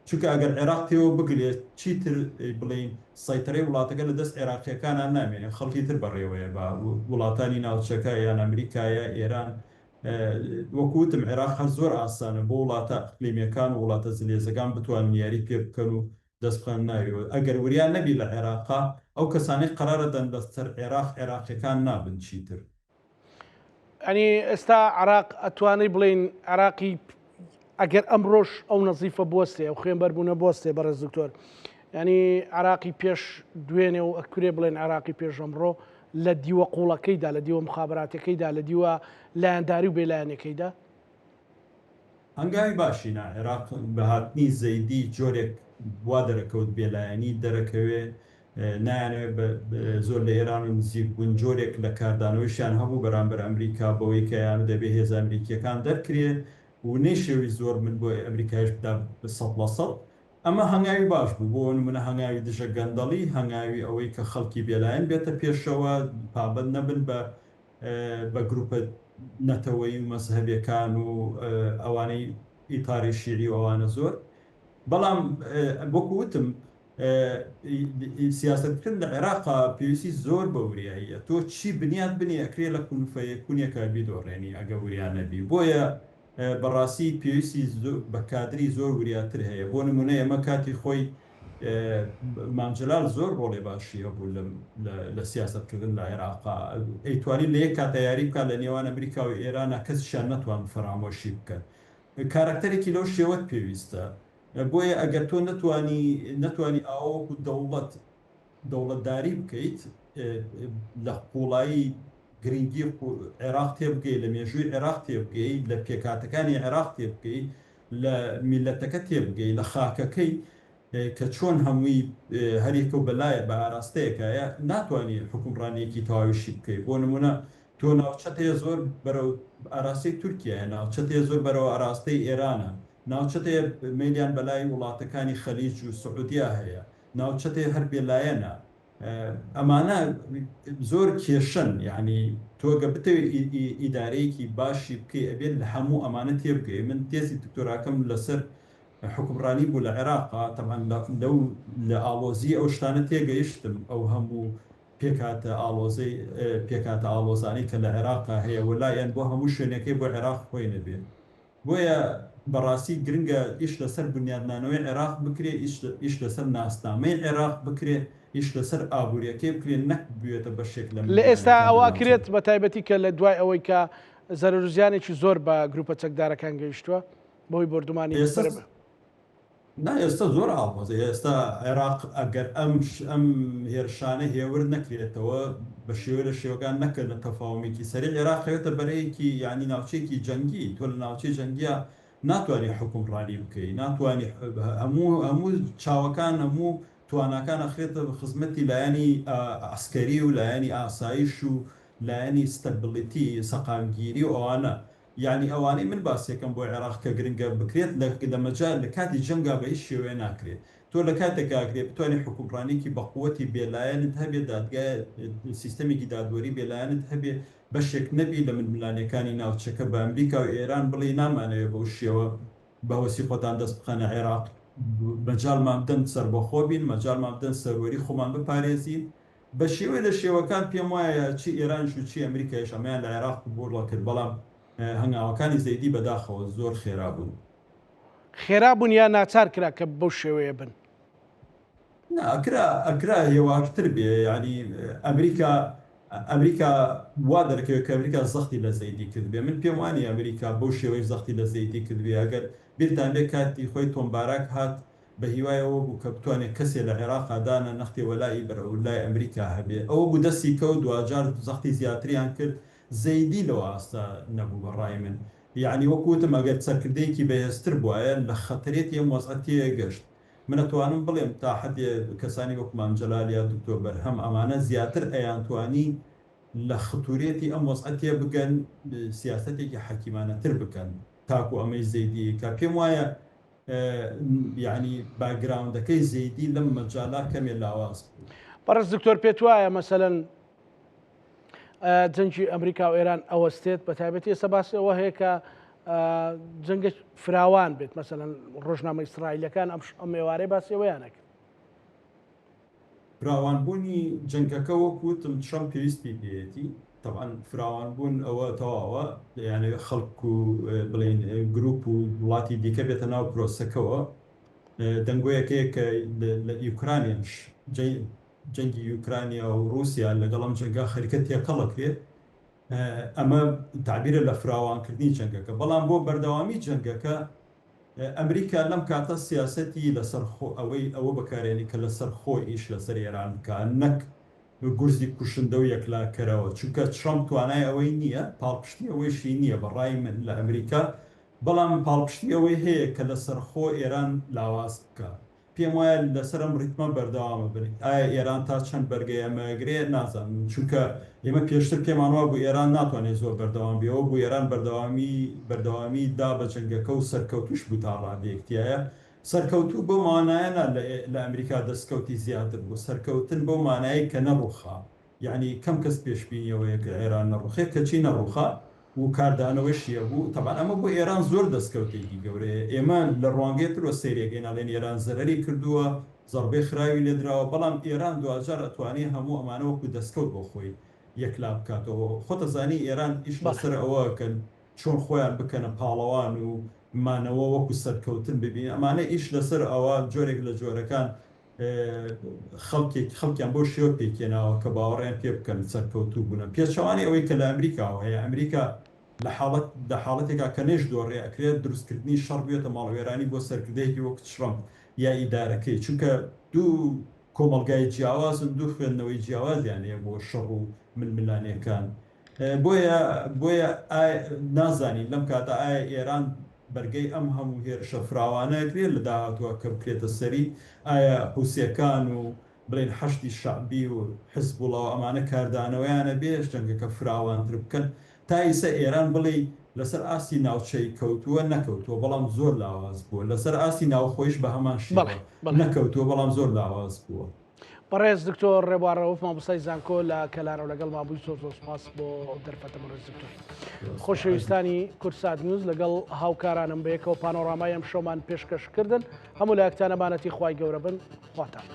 چونکە ئەگەر عێراق تێوە بگلێ چیتر بڵێین سەیتەرەی وڵاتەکە لە دەست عێراقییەکانا نامێنێ خەڵکی تر بەڕێوەیە بە وڵاتانی ناوچەکە یان ئەمریکا یا ئێران وەکو وتم عێراق هەر زۆر ئاسانە بۆ وڵاتە ئەقلیمیەکان و وڵاتە زلهێزەکان بتوانن یاری پێ بکەن و دەست بخەنە ناویەوە ئەگەر وریا نەبی لە عێراقا ئەو کەسانەی قەرارە دەن لەسەر عێراق عێراقیەکان نابن چیتر. یانی ئێستا عێراق ئەتوانەی بڵێین عێراقی ئەگەر ئەمڕۆش ئەو نەزیفە بوەستێ ئەو خوێنبەربوونە بوەستێ بەڕێز دکتۆر ینی عراقی پێش دوێنێ و ئەکرێ بڵێن عراقی پێش ئەمڕۆ لە دیوە قوڵەکەیدا لە دیوە مخابراتەکەیدا لە دیوە لایەنداری و بێلایەنەکەیدا هەنگاوی باشی نا عێراق بە هاتنی زەیدی جۆرێک وا دەرەکەوت بێلایەنی دەرەکەوێ نایانەوێت زۆر لە ئێران و نزیک بوون جۆرێک لە کاردانەوەیشیان هەبوو بەرامبەر ئەمریکا بەوەی کە یان دەبێ هێزە ئەمریکییەکان دەرکرێ و نەیشەوی زۆر من بۆ ئەمریکایش بدا 100%. ئەمە هەنگاوی باش بوو بۆ نمونە هەنگاوی دژە گەندەڵی هەنگاوی ئەوەی کە خەڵکی بێلایەن بێتە پێشەوە پابەند نەبن بە بە گروپە نەتەوەیی و مەزهەبیەکان و ئەوانەی ئیتاری شیعی و ئەوانە زۆر بەڵام وەکو وتم سیاسەتکردن لە عێراقا پێویستی زۆر بە وریاییە تۆ چی بنیات بنێ ئەکرێ لە کونفەیەکونێکە بیدۆڕێنی ئەگە وریا نەبی بۆیە بەڕاستی پێویستی بە کادری زۆر وریاتر هەیە بۆ نمونە ئێمە کاتی خۆی مام جەلال زۆر ڕۆڵێ باشی هەبوو لە سیاسەتکردن لە عێراقا ئەیتوانی لە یەک کاتە یاری بکات لە نێوان ئەمریکا و ئێرانە کەسیشیان نەتوان فەرامۆشی بکەن کارەکتەرێکی لەو شێوەت پێویستە بۆیە ئەگەر تۆ نەتوانی نەتوانی ئاوا وەکو دەوڵەت دەوڵەتداری بکەیت لە قوڵایی گرنگی عێراق تێبگەی لە مێژووی عێراق تێبگەی لە پێکهاتەکانی عێراق تێبگەی لە میلەتەکە تێبگەی لە خاکەکەی کە چۆن هەمووی هەریەکە و بەلایە بە ئاراستەیەکایە ناتوانانی حکومڕانیەکی تەواویشی بکەی بۆ نمونە تۆ ناوچەت هەیە زۆر بەرەو ئاراستەی تورکیایە، ناوچەت هەیە زۆر بەرەو ئاراستەی ئێرانە، ناوچەت هەیە مەیلیان بەلای وڵاتەکانی خەلیج و سعودیا هەیە، ناوچەت هەیە هەر بێلایەنە. ئەمانە زۆر کێشەن، یانی تۆ گەر بتەوێت ئیدارەیەکی باشی بکەی ئەبێت لە هەموو ئەمانە تێبگەی. من تێزی دکتۆراکەم لەسەر حوکمڕانی بوو لە عێراقا، تەبعەن لەو لە ئاڵۆزیی ئەو شتانە تێگەیشتم، ئەو هەموو پێکهاتە ئاڵۆزەی پێکهاتە ئاڵۆزانەی کە لە عێراقا هەیە و لایەن بۆ هەموو شوێنێکەی بۆ عێراق خۆی نەبێ. بۆیە بەڕاستی گرنگە ئیش لەسەر بنیادنانەوەی عێراق بکرێ، ئیش لەسەر ناسنامەی عێراق بکرێ، ئیش لەسەر ئابووریەکەی بکرێ نەک ببێتە بەشێک لە لە ئێستا ململانێکان ئەوە لە ناوچەکە. ئەکرێت بە تایبەتی کە لە دوای ئەوەی کە زەرەر و زیانێکی زۆر بە گروپە چەکدارەکان گەیشتووە بەهۆی بۆردومانی ئێستا بەرە نا ئێستا زۆر ئاڵۆزە ئێستا عێراق ئەگەر ئەم ئەم هێرشانە هێور نەکرێتەوە بە شێوە لە شێوەکان نەکەنە تەفاومێکی سەری عێراق خەوێتە بەرەیەکی یعنی ناوچەیەکی جەنگی تۆ لە ناوچەی جەنگیە ناتوانانی حکومڕانی بکەی ناتوانانی هەموو هەموو چاوەکان هەموو تواناکان ئەخرێتە خزمەتی لایەنی عسکەری و لایەنی ئاسایش و لایەنی stability سەقامگیری و ئەوانە یانی ئەوانەی من باسیەکەم بۆ عێراق کە گرنگە بکرێت لە لە مەجال لە کاتی جەنگا بە هیچ شێوەیە ناکرێ تۆ لە کاتێکا ئەکرێ بتوانی حوکمڕانیەکی بە قوەتی بێ لایەنت هەبێ دادگای سیستەمێکی دادوەری بێ لایەنت هەبێ بەشێک نەبی لە ململانێکانی ناوچەکە بە ئەمریکا و ئێران بڵێی نامانەوێ بەو شێوە بە هەوەسی خۆتان دەست بخەنە عێراق مەجالمان بدەن سەربەخۆ بین مەجالمان بدەن سەروەری خۆمان بپارێزین بە شێوەی لە شێوەکان پێم وایە چی ئێرانیش و چی ئەمریکایش ئەمەیان لە عێراق قبووڵ کرد، بەڵام هەنگاوەکانی زەیدی بەداخەوە زۆر خێرا بوون. خێرا بوون یا ناچار کرا کە بەو شێوەیە بن؟ نا ئەکرا ئەکرا هێواشتر بێ یانی ئەمریکا ئەمریکا وا دەرەکەوێت کە ئەمریکا زەختی لە زەیدی کردبێ من پێم وانیە ئەمریکا بەو شێوەیش زەختی لە زەیدی کردبێ ئەگەر بیرتان بێ کاتی خۆی تۆم باراک هات بە هیوای ئەوە بوو کە بتوانێ کەسێ لە عێراقا دانە نەختێ وەلائی بەرەو لای ئەمریکا هەبێ. ئەوە بوو دەستی کەوت، دواجار زەختی زیاتریان کرد. زەیدی لەو ئاستە نەبوو بە ڕای من. یەعنی وەکو وتم ئەگەر سەرکردەیەکی بەهێزتر بوایە لە خەتەرێتی ئەم وەزعە تێگەشت. من ئەتوانم بڵێم تا حەدێ کەسانی وەک مام جەلال یا دکتۆر بەرهەم ئەمانە زیاتر ئەیانتوانی لە ختورێتی ئەم وەزعە تێبگەن سیاسەتێکی حەکیمانەتر بکەن تاکو ئەمەی زەیدی کە پێم وایە. یانی background ەکەی زەیدی لەم مەجالا کەمێ لاواز بوو. بەڕێز دکتۆر پێت وایە مەسەلەن جەنگی ئەمریکا و ئێران ئەوەستێت بە تایبەتی ئێستا باسی ئەوە هەیە کە جەنگە فراوان بێت مەسەلەن ڕۆژنامە ئیسرائیلەکان ئەم ئەم ئێوارەی باسی ئەوەیانە کرد. فراوانبوونی جەنگەکە وەک وتم ترەمپ پێویستی پێیەتی، تەبعەن فراوانبوون ئەوە تەواوە دەیانەوێت خەڵک و بڵێین گروپ و وڵاتی دیکە بێتە ناو پرۆسەکەوە، دەنگۆیەک هەیە کە لە یوکرانیاش جەنگی یوکرانیا و ڕووسیا لەگەڵ ئەم جەنگە خەریکە تێکەڵ ئەکرێت، ئەمە تەعبیرە لە فراوانکردنی جەنگەکە، بەڵام بۆ بەردەوامی جەنگەکە ئەمریکا لەم کاتە سیاسەتی لەسەر خۆ ئەوەی ئەوە بەکارێنی کە لەسەر خۆ ئیش لەسەر ئێران بکا نەک گورزی کوشندە و یەکلاکەرەوە چونکە ترەمپ توانای ئەوەی نییە پاڵپشتی ئەوەیشی نییە بە ڕای من لە ئەمریکا بەڵام پاڵپشتی ئەوەی هەیە کە لەسەرخۆ ئێران لاواز بکا پێم وایە لەسەر ئەم ڕیتمە بەردەوام ئەبن. ئایا ئێران تا چەند بەرگەی ئەمە ئەگرێ؟ نازانم. چونکە ئێمە پێشتر پێمان وابوو ئێران ناتوانێ زۆر بەردەوام بێ. ئەوە بوو ئێران بەردەوامی بەردەوامی دا بە جەنگەکە و سەرکەوتووش بوو تا ڕادەیەک تیایا. سەرکەوتوو بەو مانایە نا لە لە ئەمریکا دەستکەوتی زیاتر بوو. سەرکەوتن بەو مانایەی کە نەڕووخا. یەعنی کەم کەس پێشبینی ئەوەیە کە ئێران نەڕوخێ، کەچی نەڕوخا و کاردانەوەشی هەبوو، تەبعەن ئەمە بۆ ئێران زۆر دەستکەوتێکی گەورەیە، ئێمە لە ڕوانگەی ترەوە سەیری ئەکەین ئەڵێن ئێران زەرەری کردووە، زەڕبەی خراوی لێدراوە، بەڵام ئێران دواجار ئەتوانێ هەموو ئەمانە وەکو دەستکەوت بۆ خۆی یەکلا بکاتەوە، خۆت ئەزانی ئێران ئیش لەسەر ئەوە ئەکەن چۆن خۆیان بکەنە پاڵەوان و مانەوە وەکو سەرکەوتن ببینن، ئەمانە ئیش لەسەر ئەوە جۆرێک لە جۆرەکان خەڵکێک خەڵکیان بەو شێوە پێکهێناوە کە باوەڕیان پێ بکەن سەرکەوتوو بوونە پێچەوانەی ئەوەی کە لە ئەمریکاوە هەیە ئەمریکا لە حاڵەت لە حاڵەتێکا کە نەیشدۆڕێ ئەکرێت دروستکردنی شەڕ بێتە ماڵوێرانی بۆ سەرکردەیەکی وەک ترەمپ یا ئیدارەکەی چونکە دوو کۆمەڵگای جیاوازن دوو خوێندنەوەی جیاوازیان هەیە بۆ شەڕ و ململانێکان بۆیە بۆیە نازانین لەم کاتە ئایا ئێران بەرگەی ئەم هەموو هێرشە فراوانە ئەگرێت لە داهاتووە کە بکرێتە سەری؟ ئایا حوسیەکان و بڵێین حەشدی شەعبی و حزبوڵا و ئەمانە کاردانەوەیان ئەبێ جەنگەکە فراوانتر بکەن؟ تا ئیسە ئێران بڵێی لەسەر ئاستی ناوچەیی کەوتووە نەکەوتووە بەڵام زۆر لاواز بووە، لەسەر ئاستی ناوخۆیش بە هەمان شێوە نەکەوتووە بەڵام زۆر لاواز بووە. بەڕێز دکتۆر ڕێبوار ڕەوف مامۆستای زانکۆ لە کەلارەوە لەگەڵمان بووی زۆر زۆر سپاس بۆ ئەو دەرفەتە بەڕێز دکتۆر. خۆشەویستانی کوردسات نیوز لەگەڵ هاوکارانم بەیەکەوە پانۆرامای ئەم شەومان پێشکەش کردن هەموو لایەکتان ئەمانەتی خوای گەورە بن خواتان.